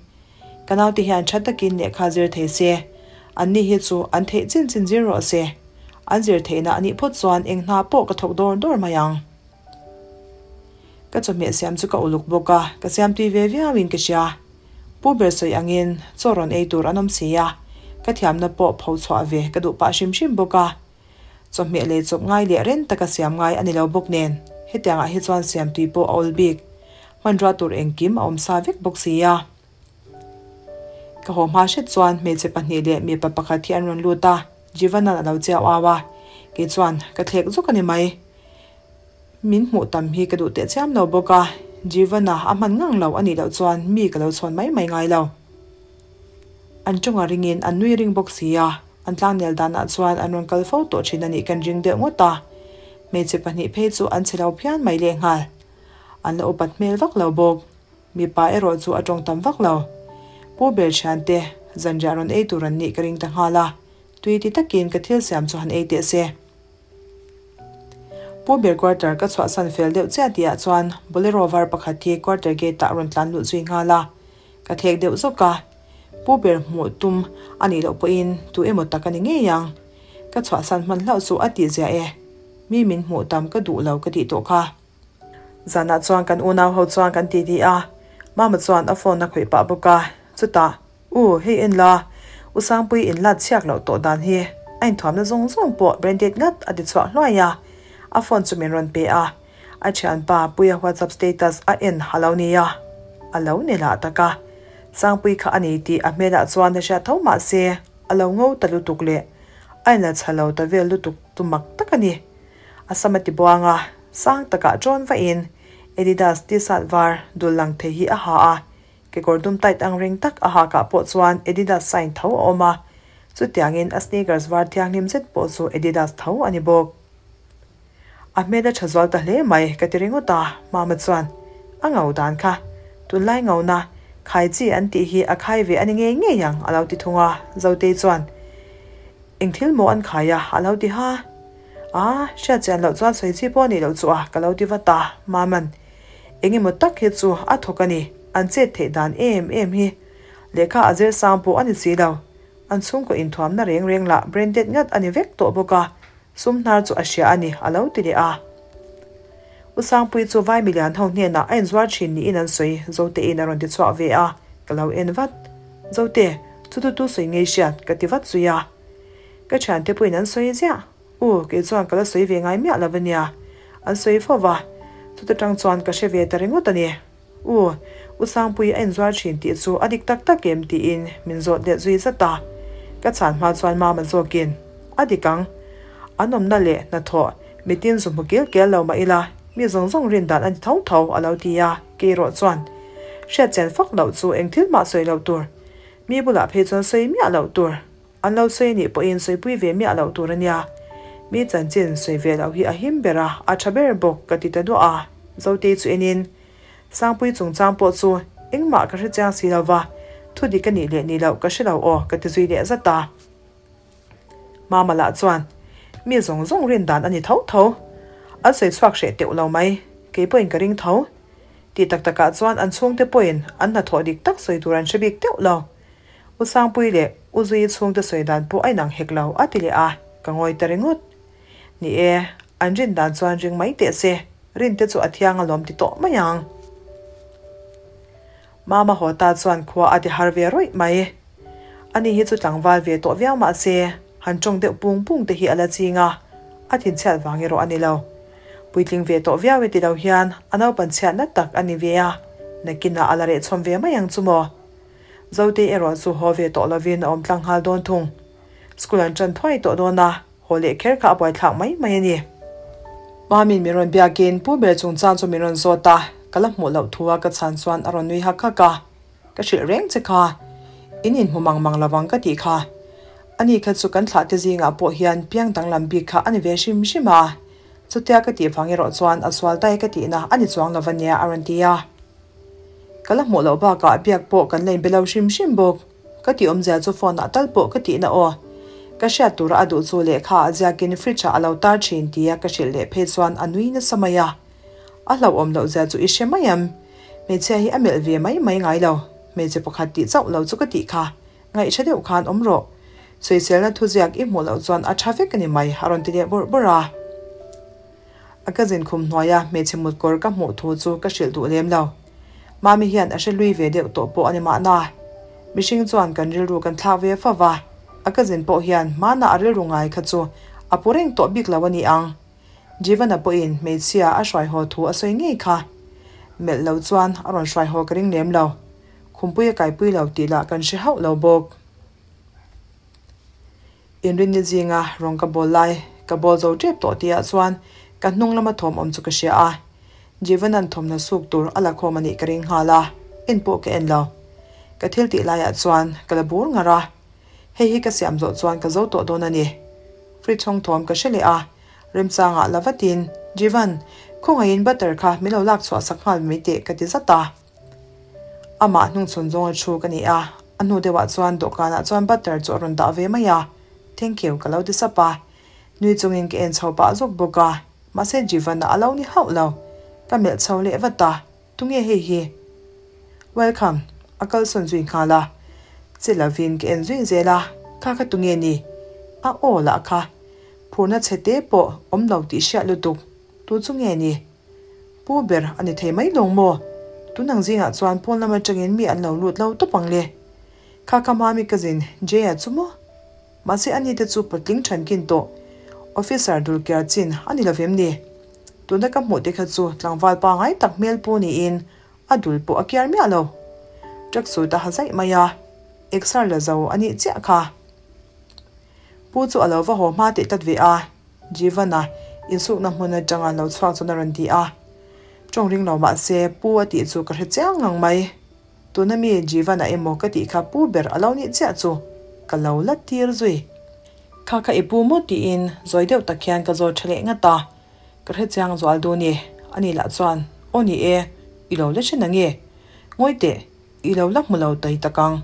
Ka naute hian tha takin lehkha zir thei se, anni hi chu an theih chin chin zir rawh se. An zir theihna a nih phawt chuan eng hna pawh ka thawk dawr dawr mai ang. Ka chawhmeh siam chu ka uluk bawk a, ka siam tui ve viauin ka hria. Pu ber sawi angin chaw rawn ei tur an awm si a, ka thiamna pawh pho chhuah ve ka duh pah hrim hrim bawk a. Chawhmeh lei chawp ngai leh ren taka siam ngai a ni lo bawk nen, hetiangah hi chuan siam tui pawh a awl bik. Hmanrua tur engkim a awm sa vek bawk si a. Ka haw hma hret chuan hmeichhe pahnih leh mipa pakhat hi an rawn lut a, Jivanan a lo chiau au a, kei chuan ka thlek zuk a ni mai. Min hmuh tam hi ka duh teh chiam lo bawk a, Jeevana a hman ngang lo a nih loh chuan mi ka lo chhawn mai mai ngai lo. An chunga ringin an nui ring bawk si a, an tlangnel danah chuan an rawn kal fo tawh thin a nih kan ring deuh ngawt a. Hmeichhe pahnih phei chu an chhe lo phian mai lehnghal. An la upat hmel vak lo bawk. Mipa erawh chu a tawng tam vak lo. Pu ber thiante zanriah rawn ei tur an nih ka ring ta nghal a, tui ti takin ka thil siam chu han ei teh se. Pu ber quarter ka chhuahsan fel deuh chiah tihah chuan Bolero var pakhat hi quarter gate ah a rawn tlan luh zui nghal a, ka thek deuh zawk a. Pu ber hmuh tum a nih loh pawhin tu emaw tak a ni ngei ang. Ka chhuahsan hman hlauh chu a tihzia e. Mi min hmuh tam ka duh lo ka tih tawh kha. Zanah chuan kan unau ho chuan kan ti ti a, Mama chuan a phone a khawih pah bawk a, chutah, U, hei en la, U Sangpui in lat chhiak loh tawh dan hi a inthuamna zawng zawng pawh branded ngat a ti chhuah hluai a, a phone chu min rawn pe a, a thianpa Puia WhatsApp status a en a lo nia, a lo ni lah tak a, Sangpui kha a ni tih a hmelah chuan a hriat tho mah se a lo ngo ta lutuk leh a inla chha lo ta vel lutuk chu mak tak a ni. A sam a ti buang a, sang takah ṭawn vahin Adidas t-shirt var dul lang thei hi a ha a, kekawr dum tight ang reng tak a ha kah pawh chuan Adidas sign tho a awm a, chutiangin a sneakers var thianghlim zet pawh chu Adidas tho a ni bawk. A hmel a ṭha zual ta hle mai ka ti ringawt a, Mama chuan a ngau dan kha tunlai ngauna khai chi an tih hi a khai ve a ni ngei ngei ang a lo ti thung a, Zotei chuan Eng thil maw an khai a? a lo ti ha. A, hriat chian loh chuan sawi chi pawh a nih loh chu a, ka lo ti vat a, Maman. Eng emaw tak hi chu a thawk a ni, an chet theih dan em em hi. Lehkha a zir sang pawh a ni si lo. An chhungkaw inthuamna reng reng lah branded ngat a ni vek tawh bawk a, sum hnar chu a hria a ni, a lo ti leh a. U Sangpui chu vai milian ho hnenah a inzuar thin niin an sawi, Zotein a rawn ti chhuak ve a, ka lo en vat. Zote, chu tu tu sawi ngei hriat, ka ti vat zui a. Ka thiante pawhin an sawi ziah. U, kei chuan ka la sawi ve ngai miah lo a nia. An sawi fo va, chuta tang chuan ka hre ve ta ringawt a ni. U, U Sangpui a inzuar thin tih chu a dik tak tak em tiin min zawt let zui zat a. Ka chhan hma chuan mama zawkin, A dik ang. An awmna leh hnathawh mitin zu hmu kil kel lo mah ila, mi zawng zawng rin dan a ni tho tho a lo ti a, kei rawh chuan hriat chen fak loh chu eng thil mah sawi loh tur. Mi bulah phei chuan sawi miah loh tur. An lo sawi anih pawhin sawipui ve miah loh tur a nia. Mi chanchin sawi ve loh hi a him ber a, a tha ber bawk ka ti ta duah a. Zotei chu enin, Sangpui chungchang pawh chu engmah ka hre chiang si lo va, thu dik a nih leh nih loh ka hre lo aw ka ti zui leh zat a. Mama lah chuan, Mi zawng zawng rin dan a ni tho tho. An sawi chhuak hreh teuh lo mai, kei pawhin ka ring tho. Tih tak takah chuan an chhungte pawhin an hnathawh dik tak sawi tur an hre bik teuh lo. U Sangpui leh U Zuii chhungte sawi dan pawh a inang hek lo a ti leh a, ka ngawi ta ringawt. Ni e, an rin dan chuan ring mai teh se, rin te chu a thiang alawm ti tawh mai ang. Mama haw ta chuan khua a ti har ve rawih mai. Ani hi chu tlangval ve tawh viau mah se, han tawng deuh pung pung te hi a la ching a, a thinchhiat vang erawh a ni lo. Puitling ve tawh viau e ti lo hian a naupan chhiatna tak a ni ve a, nakinah a la rehchhawm ve mai ang chu maw. Zotei erawh chu haw ve tawh lovin a awm tlang nghal dawn thung. School an ṭan thuai tawh dawn a, haw leh kher kha a buaithlak mai mai a ni. Mamin min rawn biakin Pu ber chungchang chu min rawn zawt a, ka la hmuh loh thu a ka chhan chuan a rawn nui hak hak a, Ka hrilh reng che kha, in inhmu mang mang lo ang ka tih kha. Ani kha chu kan thlah te zingah pawh hian piang danglam bik kha a ni ve hrim hrim a, chutia ka tih vang erawh chuan a sual dai ka tihna a ni chuang lo a nia a rawn ti a. Ka la hmuh loh bakah biak pawh kan la inbe lo hrim hrim bawk. Ka tih awmzia chu phone ah tal pawh ka tihna aw. Ka hriat tura a duh chu lehkha ah ziakin fridge ah a lo tar thin tia ka hrilh leh phei chuan a nui nasa mai a. A hlauhawm loh zia chu i hre mai em? Hmeichhia hi a melh ve mai mai ngai lo. Hmeichhe pakhat tih chauh lo chu ka tih kha. Ngaihṭha deuh khan awm rawh. Sawiselna thuziak i hmuh loh chuan a ṭha vek a ni mai a rawn ti leh bawrh bawrh a. A ka zin khum hnuaia hmeichhe mut kawr ka hmuh thu chu ka hrilh duh lem lo. Mami hian a hre hlui ve deuh tawh pawh a ni mahna. Mihring chuan kan rilru kan thlak ve fo va, a ka zin pawh hian hmana a rilru ngai kha chu a pu reng tawh bik lo a ni ang. Jivana pawhin hmeichhia a hruai haw thu a sawi ngei kha. Melh lo chuan a rawn hruai haw ka ring lem lo. Khumpui a kaipui lo tih lah kan hre hauh lo bawk. Inrinni zinga rawng ka bawl lai ka bawl zo tep tawh tihah chuan ka hnung lama thawm awm chu ka hria a. Jeevan-a'n thawmhnaw suk tur a la khawm a nih ka ring nghal a, en pawh ka en lo. Ka thil tih laiah chuan ka la bur ngar a, hei hi ka siam zawh chuan ka zo tawh dawn a ni. Fridge hawng thawm ka hre leh a, remchangah la vatin, Jeevan, khawngaihin butter kha min lo lak chhuah sak nghal mai teh ka ti zat a. Amah hnungchhawn zawnga thu ka ni a, a hnu deuhah chuan dawhkanah chuan butter chu a rawn dah ve mai a, Thank you ka lo ti sap a. Nui chungin ka en chho pah zawk bawk a, mahse Jeevan-a a lo ni hauh lo. Ka melh chho leh vat a, Tunge hei hi? Welcome, a kalsawn zui nghal a. Che lovin ka en zui zel a, Kha kha tunge ni? A aw lah kha. Phurna chhe te pawh awm lo tih hriat lutuk, tu chu nge ni? Pu ber a ni thei mai lawng maw? Tun ang zingah chuan pawn lam atangin mi an lo lut lo tawp ang le. Kha kha mami cousin Jay-a chu maw? Mahse ani te chu patling thankin tawh officer dulkiar chin a ni lovem ni? Tuna ka hmuh te kha chu tlangval pangai tak hmel pu niin a dul pawh a kiar miah lo. Truck suit a ha zaih mai a, exer la zo a nih chiah kha. Pu chu a lo va haw hma teh tlat ve a, Jeevan-a insukna hmun atanga lo chhuak chuan a rawn ti a. Tawng ring lo mah se Pu a tih chu ka hre chiang ngang mai. Tuna mi Jeevan-a emaw ka tih kha Pu ber a lo nih chiah chu ka lo la tir zui. Kha kha i pu maw tiin zawi deuh tak hian ka zawl tha leh ngat a, ka hre chiang zual dun i, ani lah chuan, Aw ni e, i lo la hre nange? Ngawi teh, i lo la hmu lo tai tak ang.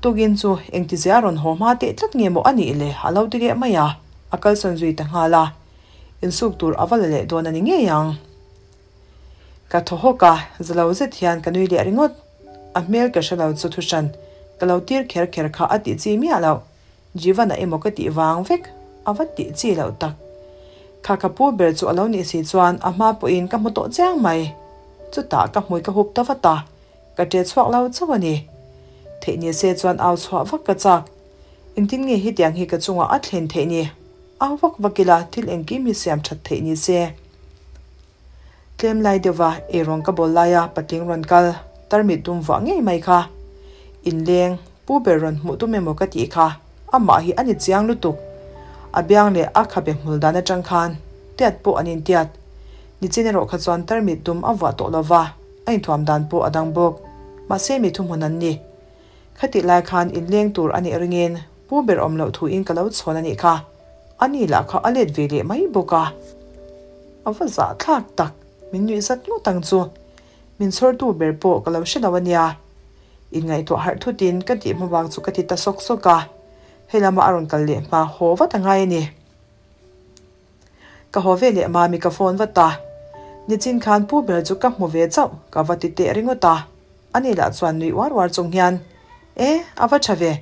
Tukin chu engtizia rawn haw hma teh tlat nge maw a nih le a lo ti leh mai a, a kalsawn zui ta nghal a, insuk tur a va la leh dawn a ni ngei ang. Ka thaw hawk a, za lo zet hian ka nui leh ringawt. A hmel ka hre lo chu thuhran, ka lo tir kher kher kha a tih chi miah loh. Jeevan-a emaw ka tih vang vek a va tih chi loh tak. Kha ka pu ber chu a lo nih si chuan a hma pawhin ka hmu tawh chiang mai. Chutah ka hmui ka hup ta vat a, ka ṭe chhuak lo chauh a ni. Theih ni se chuan au chhuah vak ka chak. Engtin nge hetiang hi ka chungah a thlen theih ni? Au vak vak ila thil engkim hi siam ṭhat theih ni se. Tlem lai deuhva eirawng ka bawl laia patling rawn kal tarmit dum vuah ngei mai kha. Inleng, pu ber rawn hmuh tum emaw ka tih kha amah hi a ni chiang lutuk. A biang leh a khabe hmul dan atang khan tiat pawh an intiat. Nichin erawh kha chuan tarmit dum a vuah tawh lova, a inthuam dan pawh a dang bawk. Mahse mi thuhmun an ni. Khatih lai khan inleng tur a nih ringin pu ber awm loh thuin ka lo chhawn a nih kha. A ni lah kha a let ve leh mai bawk a. A va zah thlak tak, min nuih zat ngawt ang chu. Min chhawrtu ber pawh ka lo hre lo a nia. Inngaihtuah harh thutin ka tih hma bak chu ka ti ta sawk sawk a. Hei lama a rawn kal leh hma haw vat a ngai a ni. Ka haw ve leh Mami ka phone vat a. Nichin khan pu ber chu ka hmu ve chauh ka va ti teh ringawt a. Ani lah chuan nui uar uar chung hian, E, a va tha ve.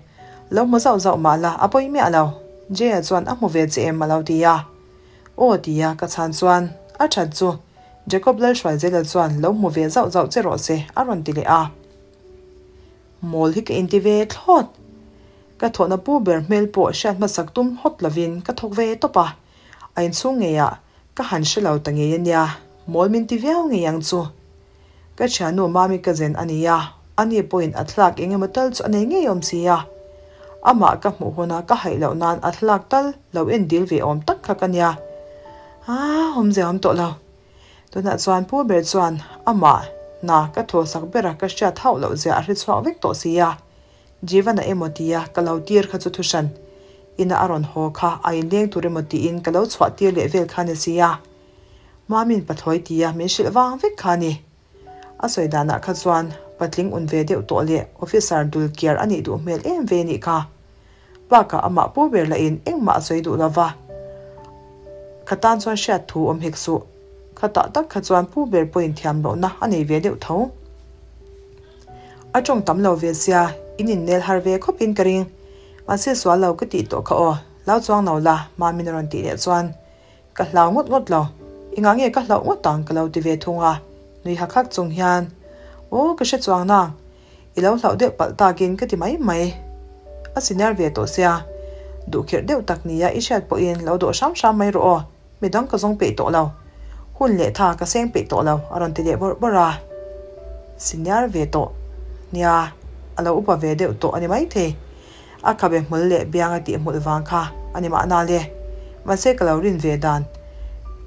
Lo hmu zauh zauh mah la, a pawi miah lo. Jay-a chuan a hmu ve che em a lo ti a. Aw tia ka chhan chuan, A that chu. Jacob Lalhruaizela chuan lo hmu ve zauh zauh che rawh se a rawn ti leh a. Mawl hi ka inti ve thlawt. Ka thawhna pu ber hmel pawh hriat hmasak tum hawt lovin ka thawk ve tawp a. A inchhung ngeiah ka han hre lo ta ngei a nia, mawl min ti viau ngei ang chu. Ka thiannu Mami cousin a ni a, ani pawhin a thlalak eng emaw tal chu a nei ngei awm si a. Amah ka hmuh huna ka haih loh nan a thlalak tal lo en dil ve awm tak kha ka nia. Aaa, awmzia awm tawh lo. Tunah chuan pu ber chuan amah hna ka thawhsak bera ka hriat hauh loh zia a hre chhuak vek tawh si a. Jeevan-a emaw tia ka lo tir kha chu thuhran ina a rawn haw kha a inleng tur emaw tiin ka lo chhuah tir leh vel kha ni si a. Mamin pathlawi tia min hrilh vang vek kha a ni. A sawi danah kha chuan patling un ve deuh tawh leh officer dul kiar a nih duh hmel em ve nih kha. Bakah amah pu ber lahin engmah a sawi duh lova. Ka tan chuan hriat thu awm hek suh. Khatah tak kha chuan pu ber pawhin thiam lohna a nei ve deuh tho. A tawng tam lo ve sia, in innel har ve khawpin ka ring. Mahse sual lo ka tih tawh kha aw, lau chuang lo la, Mamin a rawn tih leh chuan Ka hlau ngawt ngawt lo. Engah nge ka hlauh ngawt ang ka lo ti ve thung a. Nui hak hak chung hian, Aw, ka hre chuang nang. I lo hlauh deuh palh takin ka ti mai mai. A senior ve tawh sia. Duhkhirh deuh tak nia i hriat pawhin lo dawh hram hram mai rawh aw. Midang ka zawng peih tawh lo. Hun leh tha ka seng peih tawh lo a rawn ti leh bawrh bawrh a. Senior ve tawh nia a lo upa ve deuh tawh a ni maithei. A khabe hmul leh biang a tih hmulh vang kha a ni mahna le. Mahse ka lo rin ve dan,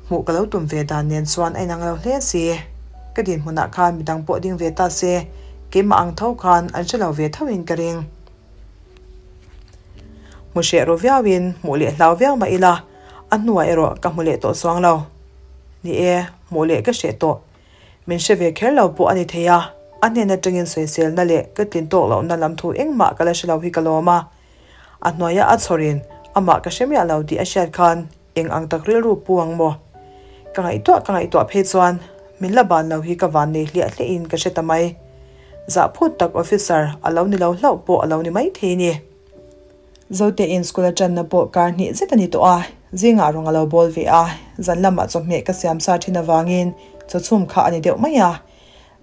hmuh ka lo tum ve dan nen chuan a inang lo hle si. Ka dinhmunah khan midang pawh ding ve ta se, keimah ang tho khan an hre lo ve tho in ka ring. Hmu hreh ru viauin hmuh leh hlau viau mah ila, a hnuah erawh ka hmu leh tawh chuang lo. Ni e, hmuh leh ka hreh tawh. Min hre ve kher lo pawh a ni thei a, a hnen atangin sawiselna leh ka tlin tawk lohna lam thu engmah ka la hre lo hi ka lawm a. A hnuaia a chhawrin amah ka hre miah lo tih a hriat khan eng ang tak rilru pu ang maw? Ka ngaihtuah ka ngaihtuah phei chuan min la ban lo hi ka van nei hliah hliah in ka hre ta mai. Zah phut tak officer a lo ni lo hlauh pawh a lo ni mai thei ni. Zote in school a tanna pawh kar hnih zet a ni tawh a, zingah rawng a lo bawl ve a, zan lamah chawhmeh ka siam sa thin avangin chawchhum kha a ni deuh mai a.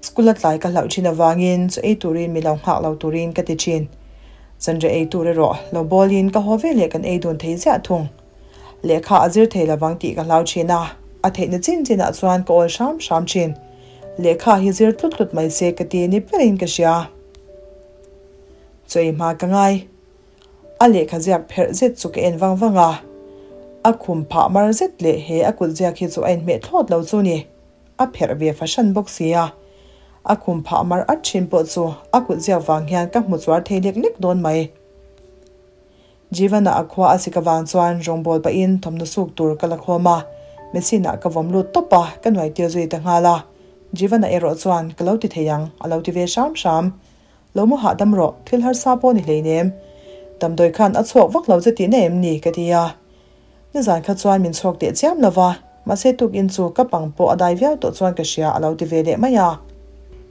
School a tlai ka hlauh thin avangin chaw ei turin mi lo nghak lo turin ka ti thin. Zanriah ei tur erawh lo bawlin ka haw veleh kan ei dun thei ziah thung. Lehkha a zir thei lovang tih ka hlau thin a, a theihna chin chinah chuan ka awl hram hram thin. Lehkha hi zir tlut tlut mai se ka ti ni berin ka hria. Chaw ei hma ka ngai. A lehkha ziak pherh zet chu ka en vang vang a, a khum phah mar zet leh he a kut ziak hi chu a inhmeh thlawt lo chu ni. A pherh ve fahran bawk si a, a khum phah mar at thin pawh chu a kut ziak vang hian ka hmu chuar thei lek lek dawn mai. Jeevana a khua a sik avang chuan rawngbâwl pahin thawmhnaw suk tur ka la khawm a, machine ah ka vawm lut tawp a, ka nuai tir zui ta nghal a. Jeevana erawh chuan ka lo ti thei ang a lo ti ve hram hram. Lo mu hahdam rawh, thil harsa pawh ni hleinem. Damdawi khan a chhuak vak lo che tihna em ni? ka ti a. Nizan kha chuan min chhuak teh chiam lo va, mahse tukin chu ka pang pawh a dai viau tawh chuan ka hria a lo ti ve leh mai a.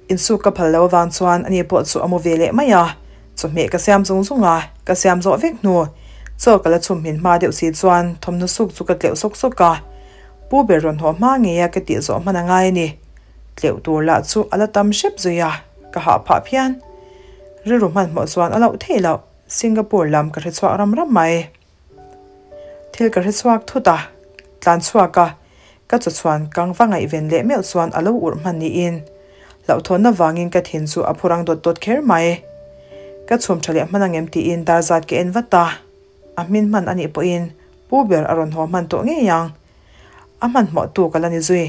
Insuk ka phal lo avang chuan ani pawh chu a mu ve leh mai a, chawhmeh ka siam zung zung a, ka siam zawh vek hnu chaw ka la chhum hmin hma deuh si chuan thawmhnaw suk chu ka tleuh sawk sawk a, pu ber rawn haw hma ngei a ka tih zawh hman a ngai a ni. Tleuh tur lah chu a la tam hrep zui a, ka hah phah phian. Rilru hmanhmawh chuan a loh theih loh, Singapore lam ka hre chhuak ram ram mai. Thil ka hre chhuak thut a, tlan chhuak a, ka chaw chhuan kang va ngaihven leh meuh chuan a lo urh hman niin hlauhthawnna vangin ka thin chu a phu rang dawt dawt kher mai. Ka chhum tha leh hman angem tiin dar zat ka en vat a, a hmin hman anih pawhin pu ber a rawn haw hman tawh ngei ang. A hmanhmawh tu ka la ni zui.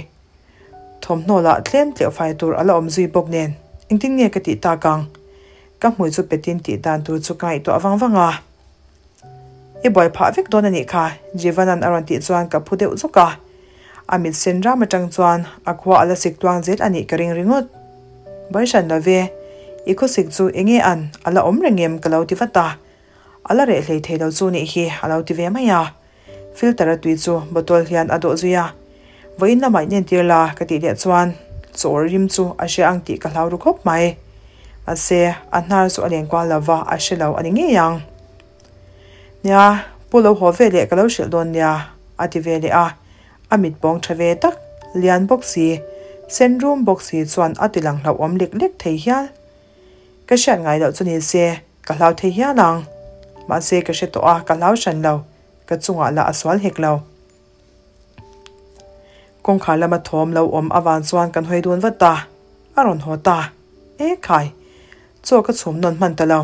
Thawmhnaw lah tlem tleuh fai tur a la awm zui bawk nen engtin nge ka tih tak ang? Ka hmui chu petin tih dan tur chu ka ngaihtuah vang vang a. I buai phah vek dawn a nih kha, Jivanan a rawn tih chuan ka phu deuh zawk a. A mit sen ram atang chuan a khua a la sik tluang zel a nih ka ring ringawt. Buai hran lo ve, i khawsik chu enge an a la awm reng em ka lo ti vat a. A la reh hlei thei lo chu nih hi a lo ti ve mai a. Filter a tui chu bottle hian a dawh zui a. Vawiin lamah in entir la ka tih leh chuan chaw rim chu a hria ang tih ka hlau ru khawp mai. Mahse, a hnar chu a len kual lo va, a hre lo a ni ngei ang. Nia, pu lo haw ve leh ka lo hrilh dawn nia, a ti ve leh a. A mit pawng tha ve tak, lian bawk si, sen rum bawk si chuan a ti lang hlauhawm lek lek thei hial. Ka hriat ngai loh chu ni se, ka hlau thei hial ang. Mahse, ka hre tawh a, ka hlau hran lo. Ka chungah lah a sual hek lo. Kawngkhar lama thawm lo awm avang chuan kan hawi dun vat a, a rawn haw ta. E khai! Chaw ka chhum nawn hman ta lo.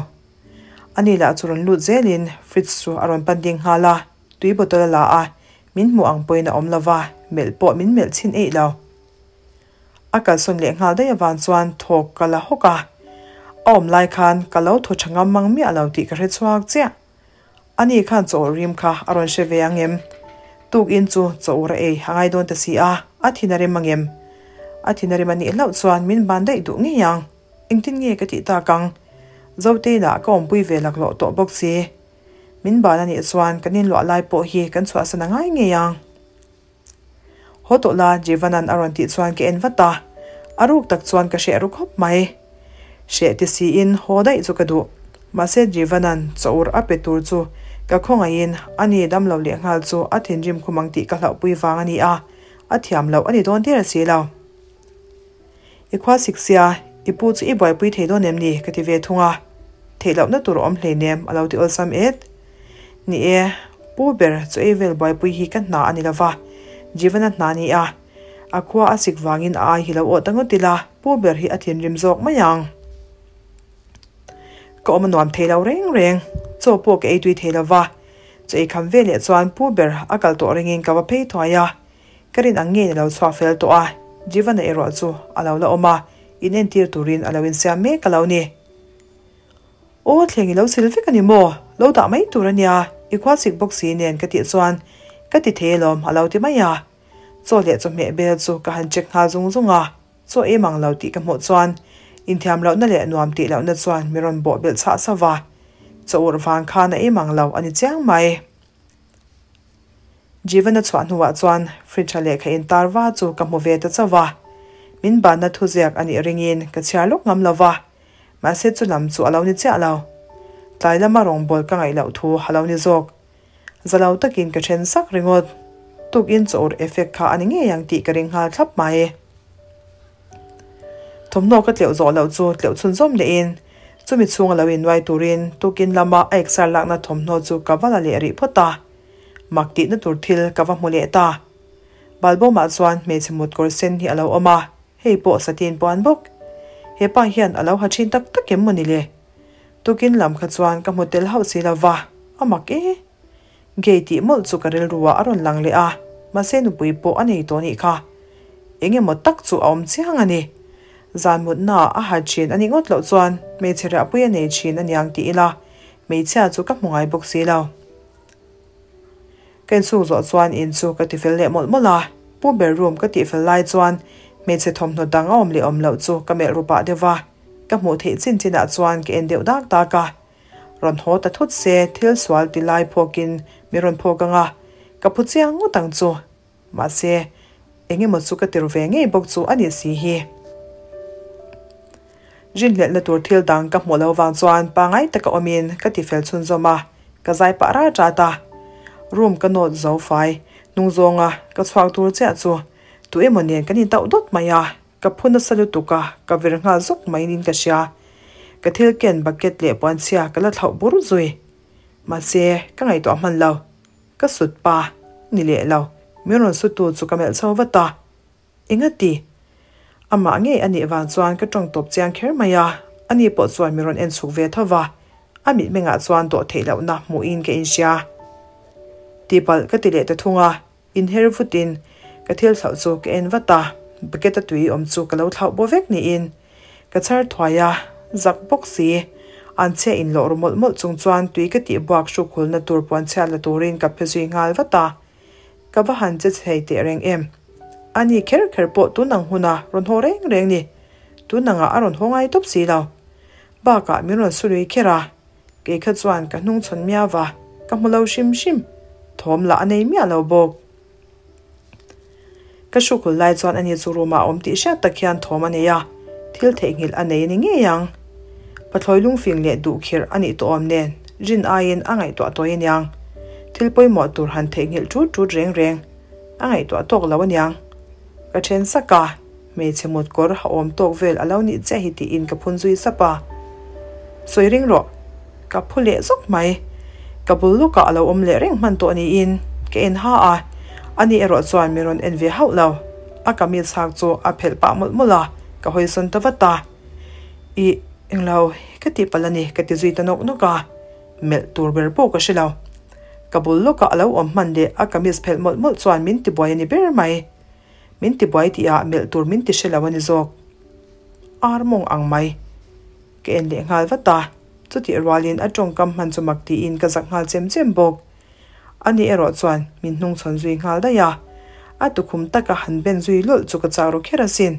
Ani lah chu rawn lut zelin fridge chu a rawn pan ding nghal a, tui bottle a la a, min hmuh ang pawhin a awm lo va, melh pawh min melh chhin eih lo. A kalsawn leh nghal daih avang chuan thawk ka la hawk a, a awm lai khan ka lo thaw tha ngam mang miah lo tih ka hre chhuak chiah. Ani khan chaw rim kha a rawn hre ve ang em? Tukin chu chaw ur a ei a ngai dawn ta si a, a thin a rem ang em? A thin a rem a nih hlauh chuan min ban daih duh ngei ang. Engtin nge ka tih tak ang? Zotein-ah ka awmpui ve laklawh tawh bawk si. Min ban a nih chuan kan inluah lai pawh hi kan chhuahsan a ngai ngei ang. Haw tawh la, Jeevanan a rawn tih chuan ka en vat a, a ruk tak chuan ka hreh ru khawp mai. Hreh ti siin haw daih chu ka duh. Mahse Jeevanan chaur a pe tur chu ka khawngaihin a ni dam lo leh nghal chu a thinrim khum ang tih ka hlauhpui vang a ni a, a thiam loh a ni dawn der si lo. I khua sik sia, i pu chu i buaipui thei dawn em ni? ka ti ve thung a, theih lohna tur a awm hleinem a lo ti awlsam et. Ni e, pu ber chu ei vel buaipui hi ka hna a ni lova, Jivana hna a ni a, a khua a sik vangin a ai hi lo awh ta ngawt ila, pu ber hi a thinrim zawk mai ang. Ka awm a nuam thei lo reng reng, chaw pawh ka ei tui thei lova, chaw ei kham veleh chuan pu ber a kal tawh ringin ka va phei thuai a, Ka rin ang ngei ni lo chhuak fel tawh a, Jivana erawh chu a lo la awm a, in entir turin a lo insiam mek a lo ni. Aw thleng i lo sil vek a ni maw? Lo dah mai tur a nia, i khua chik bawk si nen ka tih chuan ka ti thei alawm a lo ti mai a. Chaw leh chawhmeh bel chu ka han check nghal zung zung a, chaw ei mang lo tih ka hmuh chuan inthiam lohna leh nuam tih lohna chuan mi rawn bawh belh chhah sauh va, chaw urh vang khan a ei mang lo a ni chiang mai. Jeevan-a chhuah hnuah chuan fridge-a lehkha intar va chu ka hmu ve ta chauh a. Min banna thuziak a nih ringin ka chhiar lawk ngam lo va, mahse chu lam chu a lo ni chiah lo. Tlai lama rawngbâwl ka ngaih loh thu a lo ni zawk. Za lo takin ka then sak ringawt. Tukin chaw urh effect kha a ni ngei ang tih ka ring nghal thlap mai. Thawmhnaw ka tleuh zawh loh chu tleuh chhunzawm lehin chumi chhunga lo innuai turin tukin lama a exer lakna thawmhnaw chu ka va la leh rih phawt a, mak tihna tur thil ka va hmu leh ta. Balbawmah chuan hmeichhe mut kawr sen hi a lo awm a, hei pawh satin puan bawk. He pa hian a lo ha thin tak tak em maw ni le? Tukin lam kha chuan ka hmu tel hauh si lo va, a mak e. Gay tih mawlh chu ka rilru ah a rawn lang leh a, mahse nupui pawh a nei tawh nih kha. Eng emaw tak chu a awm chiang a ni. Zan mutna ah a ha thin a nih ngawt loh chuan hmeichhe riahpui a nei thin a niang tih ila hmeichhia chu ka hmu ngai bawk si lo. Ka insuk zawh chuan in chu ka tifel leh mawlh mawlh a, pu ber room ka tihfel lai chuan hmeichhe thawmhnaw dang a awm leh awm loh chu ka melh ru pah deuh va, ka hmuh theih chin chinah chuan ka en deuh dak dak a. Rawn haw ta thut se, thil sual ti lai phawkin mi rawn phawk ang a, ka phu chiang ngawt ang chu. Mahse, eng emaw chu ka tir ve ngei bawk chu a nih si hi. Rinhlelhna tur thil dang ka hmuh lo vang chuan pangai taka awmin ka ti fel chhunzawm a, ka zai pah rat rat a. Room ka nawt zo fai hnung zawnga ka chhuak tur chiah chu tu emaw nen kan intauh dawt mai a. Ka phu nasa lutuk a, ka vir nghal zawk maiin ka hria. Ka thil ken bucket leh puanchhia ka la thlauh bur zui. Mahse, ka ngaihtuah hman lo. Ka sut pa ni leh lo, min rawn sutu chu ka melh chho vat a. Engati? Amah ngei a nih vang chuan ka tawng tawp chiang kher mai a, ani pawh chuan min rawn en chhuk ve tho va, a mitmengah chuan dawh theih lohna hmuhin ka inhria. Tihpalh ka ti leh ta thung a. Inher vutin ka thil thlauh chu ka en vat a, bucket a tui awm chu ka lo thlauh baw vek niin ka chhar thuai a, zak bawk si. An chhia inlawh ru mawlh mawlh chung chuan tui ka tih buak hruk hulna tur puan chhiat la turin ka phe zui nghal vat a, ka va han che chhei teh reng em. Ani kher kher pawh tun ang huna rawn haw reng reng ni, tun angah a rawn haw ngai tawp si lo. Bakah min rawn su lui kher a, Kei kha chuan ka hnung chhawn miau va, ka hmu lo hrim hrim. Thawm lah a nei miah lo bawk. Ka hrukhul lai chuan ani chu room ah a awm tih hriat tak hian thawm a nei a, thil theihnghilh a nei a ni ngei ang. Pathlawi lungfing leh duhkhirh a nih tawh awm nen, rin aiin a ngaihtuah tawi aniang. Thil pawimawh tur han theihnghilh ṭut ṭut reng reng a ngaihtuah tawk lo aniang. Ka ṭhen sak a. Hmeichhe mut kawr ha awm tawk vel a lo nih chiah hi tiin ka phun zui sap a. Sawi ring rawh. Ka phu leh zawk mai. Ka bul lawkah a lo awm leh reng hman tawh niin ka en ha a, ani erawh chuan min rawn en ve hauh lo. A kamis hak chu a phelh pah mawlh mawlh a, ka hawi sawn ta vat a. Ih, englo, ka tih palh a ni ka ti zui ta nawk nawk a. Melh tur ber pawh ka hre lo. Ka bul lawkah a lo awm hman leh a kamis phelh mawlh mawlh chuan min tibuai a ni ber mai. Min ti buai tih ah melh tur min ti hre lo a ni zawk. Ar mawng ang mai. Ka en leh nghal vat a, chutih rualin a tawngkam hman chu mak tiin ka zak nghal chem chem bawk. Ani erawh chuan min hnungchhawn zui nghal daih a, a tukhum taka han ben zui lawlh chu ka chak ru kher asin.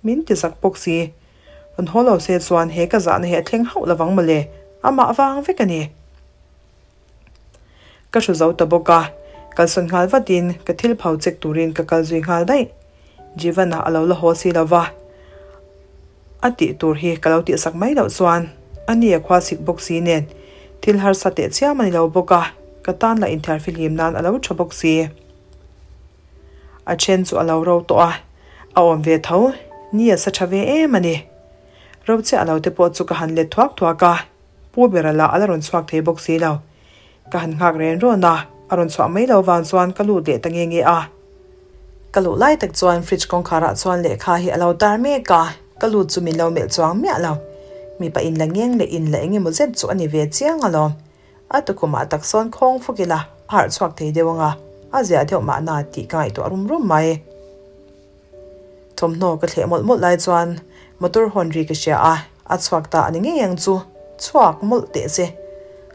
Min ti zak bawk si. Rawn haw lo se chuan he ka zahna hi a thleng hauh lovang mawle, amah vang vek a ni. Ka hru zo ta bawk a, kalsawn nghal vatin ka thil phau check turin ka kal zui nghal daih. Jivan-a a lo la haw si lo va, a tih tur hi ka lo tihsak mai loh chuan a ni a khua sik bawk si nen thil harsa teh chiam a ni lo bawk a, ka tan lah inthiar fihlim nan a lo tha bawk si. A then chu a lo ro tawh a, a awm ve tho, ni a sa tha ve em a ni. Ro chiah lo te pawh chu ka han let thuak thuak a. Pu bera lah a la rawn chhuak thei bawk si lo. Ka han nghak ren rawn a, a rawn chhuah mai lo vang chuan ka lut leh ta nge nge a. Ka luh lai tak chuan fridge kawngkharah chuan lehkha hi a lo tar mek a, ka lut chu min lo melh chuang miah lo. Mipa in la ngeng leh in la eng emaw zet chu a ni ve chiang alawm. A tukhumah tak sawn khawng fuk ila a harh chhuak thei deuh ang a, a ziah deuh mahna tih ka ngaihtuah rum rum mai. Thawmhnaw ka thleh mawlh mawlh lai chuan motor horn ri ka hria a, a chhuak ta a ni ngei ang chu. Chhuak mawlh teh se.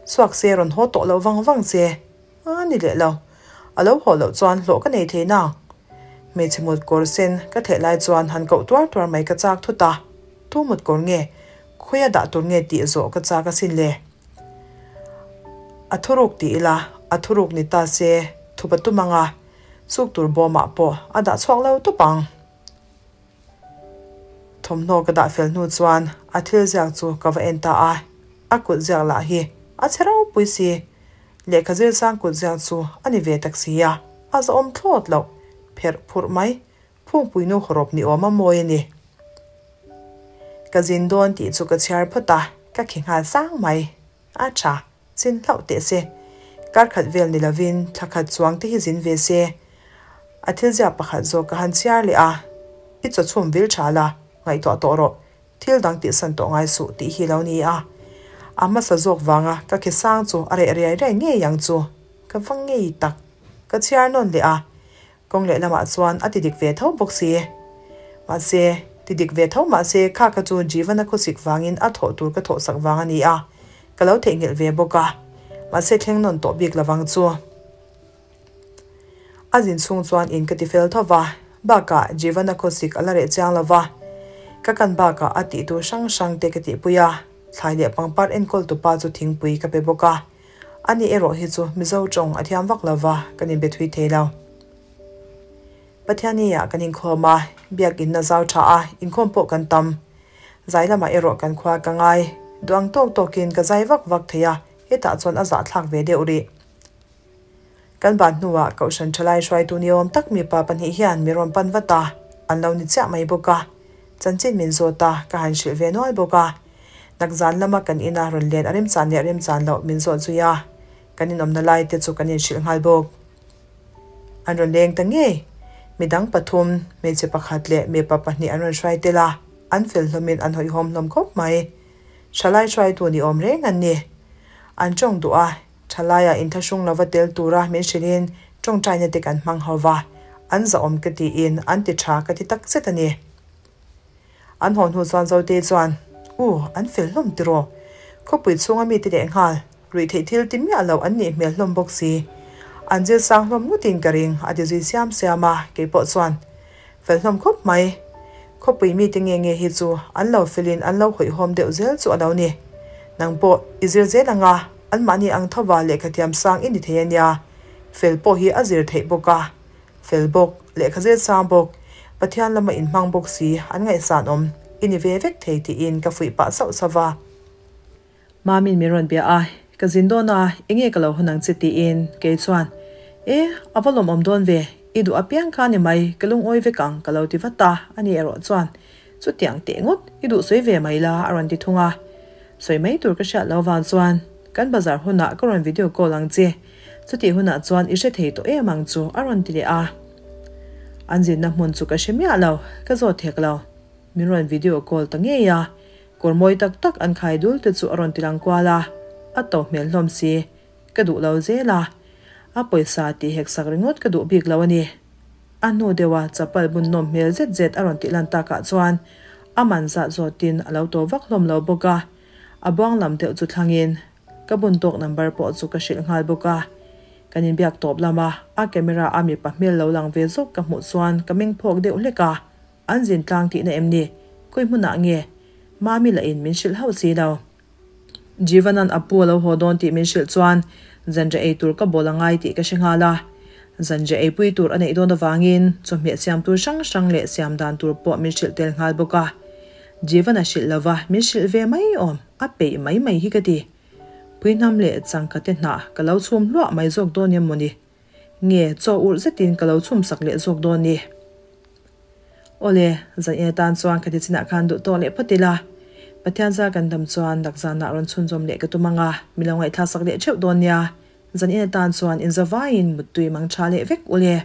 Chhuak se rawn haw tawh loh vang vang che. A ni leh lo. A lo haw loh chuan hlawh ka nei thei nang. Hmeichhe mut kawr sen ka thleh lai chuan han koh tuar tuar mai ka chak thut a. Tu mut kawr nge? Khawia dah tur nge tih zawh ka chak asin le? A thuruk ti ila, a thuruk ni ta se thupa tum anga chuk tur bawmah pawh a dah chhuak lo tawp ang. Thawmhnaw ka dah fel hnu chuan a thil ziak chu ka va en ta a, a kut ziak lah hi a chhe ropui si. Lehkha zir sang kut ziak chu a ni ve tak si a, a zahawm thlawt loh pherh phurh mai. Phungpuinu hawrawp ni awm a mawi a ni. Ka zin dawn tih chu ka chhiar phawt a, ka khi nghal sang mai. A tha, chin hlauh teh se. Kar khat vel ni lovin thla khat chuang te hi zin ve se. A thil ziak pakhat zawk ka han chhiar leh a, I chaw chhum vil tha la, ngaihtuah tawh rawh. Thil dang tihsan tawh ngai suh tih hi lo ni a. A hmasa zawk vanga ka khi sang chu a reh riai riai ngei ang chu. Ka va ngei tak. Ka chhiar nawn leh a, Kawng lehlamah chuan a ti dik ve tho bawk si. Mahse, ti dik ve tho mahse kha kha chu Jeevana khawsik vangin a thawh tur ka thawhsak vang a ni a, ka lo theihnghilh ve bawk a. Mahse thleng nawn tawh bik lovang chu. A zin chhung chuan in ka ti fel tho va, bakah Jeevana khawsik a la reh chiang lo va. Ka kan bakah a tih tur hrang hrang te ka tihpui a, thlai leh pangpar enkawl tupa chu thingpui ka pe bawk a. Ani erawh hi chu Mizo tawng a thiam vak lova, kan inbe thui thei lo. Pathiani ah kan inkhawm a, biakin a zau tha a, inkhawm pawh kan tam. Zai lamah erawh kan khua ka ngai. Duh ang tawk tawkin ka zai vak vak thei a, hetah chuan a zahthlak ve deuh rih. Kan ban hnuah Kohhran Thalai hruaitu niawm tak mipa pahnih hian mi rawn pan vat a, an lo ni chiah mai bawk a. Chanchin min zawt a, ka han hrilh ve nual bawk a. Nakzan lama kan ina rawn len a remchan leh remchan loh min zawt zui a, kan inawmna lai te chu kan inhrilh nghal bawk. An rawn leng ta ngei. Midang pathum, hmeichhe pakhat leh mipa pahnih an rawn hruai tel a, an fel hlawmin an hawihhawm hlawm khawp mai. Thalai hruaitu ni awm reng an ni. An tawng duh a, Thalaia inthlahrung lova tel tura min hrilhin tawngtaina te kan hmang ho va, an zahawm ka tiin an ti tha ka ti tak zet a ni. An haw hnu chuan Zotei chuan, U, an fel hlawm tiraw? Khawpui chhunga mite leh nghal, ruih theih thil ti miah loh an nih hmel hlawm bawk si. An zir sang hlawm ngawtin ka ring, a ti zui siam siam a, kei pawh chuan, Fel hlawm khawp mai. Khawpui mite nge nge hi chu an lo felin an lo hawihhawm deuh zel chu a lo ni. Nang pawh i zir zel ang a, anmahni ang thova lehkha thiam sang i ni thei a nia. Fel pawh hi a zir theih bawk a. Fel bawk, lehkha zir sang bawk, Pathian lama inhmang bawk si an ngaihsan awm i ni ve vek thei tiin ka fuih pah sauh sauh va. Mamin min rawn bia a, ka zin dawn a, enge ka lo hawn ang che tiin kei chuan, E, a va lawmawm dawn ve, i duh apiang kha ni mai, ka lungawi vek ang ka lo ti vat a, ani erawh chuan, Chutiang teh ngawt, i duh sawi ve mai la a rawn ti thung a. Sawi mai tur ka hriat lo vang chuan, Kan bazar hunah ka rawn video call ang che, chutih hunah chuan i hre thei tawh em ang chu a rawn ti leh a. An zinna hmun chu ka hre miah lo, ka zawt hek lo. Min rawn video call ta ngei a, Kawr mawi tak tak an khai dul te chu a rawn ti lang kual a, a to hmel hlawm si. Ka duh lo zel a, a pawisa tih hek sak ringawt ka duh bik lo a ni. A hnu deuha chapal bun nawm hmel zet zet a rawn tih lan takah chuan a man zat zawtin a lo to vak hlawm lo bawk a, a buang lam deuh chu thlangin ka bun tawk number pawh chu ka hrilh nghal bawk a. Kan inbiak tawp lama a camera a mipa hmel lo lang ve zawk ka hmuh chuan ka meng phawk deuh hlek a. An zin tlang tihna em ni? Khawi hmunah nge? Mami lahin min hrilh hauh si lo. Jeevanan a pu a lo haw dawn tih min hrilh chuan zanriah ei tur ka bawl a ngai tih ka hre nghal a. Zanriah eipui tur a neih dawn avangin chawhmeh siam tur hrang hrang leh siam dan tur pawh min hrilh tel nghal bawk a. Jeevan a hrilh lova min hrilh ve mai awm, a peih mai mai hi ka ti. Puihnam leh changkate hnah ka lo chhum hluah mai zawk dawn em mawni? Nge chaw urh zetin ka lo chhum sak leh zawk dawn ni? Awle, zan in atan chuan ka ti chinah khan duh tawk leh phawt ila. Pathian zar kan dam chuan lakzanah rawn chhunzawm leh ka tum ang a, mi lo ngaihthlak sak leh theuh dawn nia. Zan in atan chuan inzavaiin muttui mang tha leh vek ule.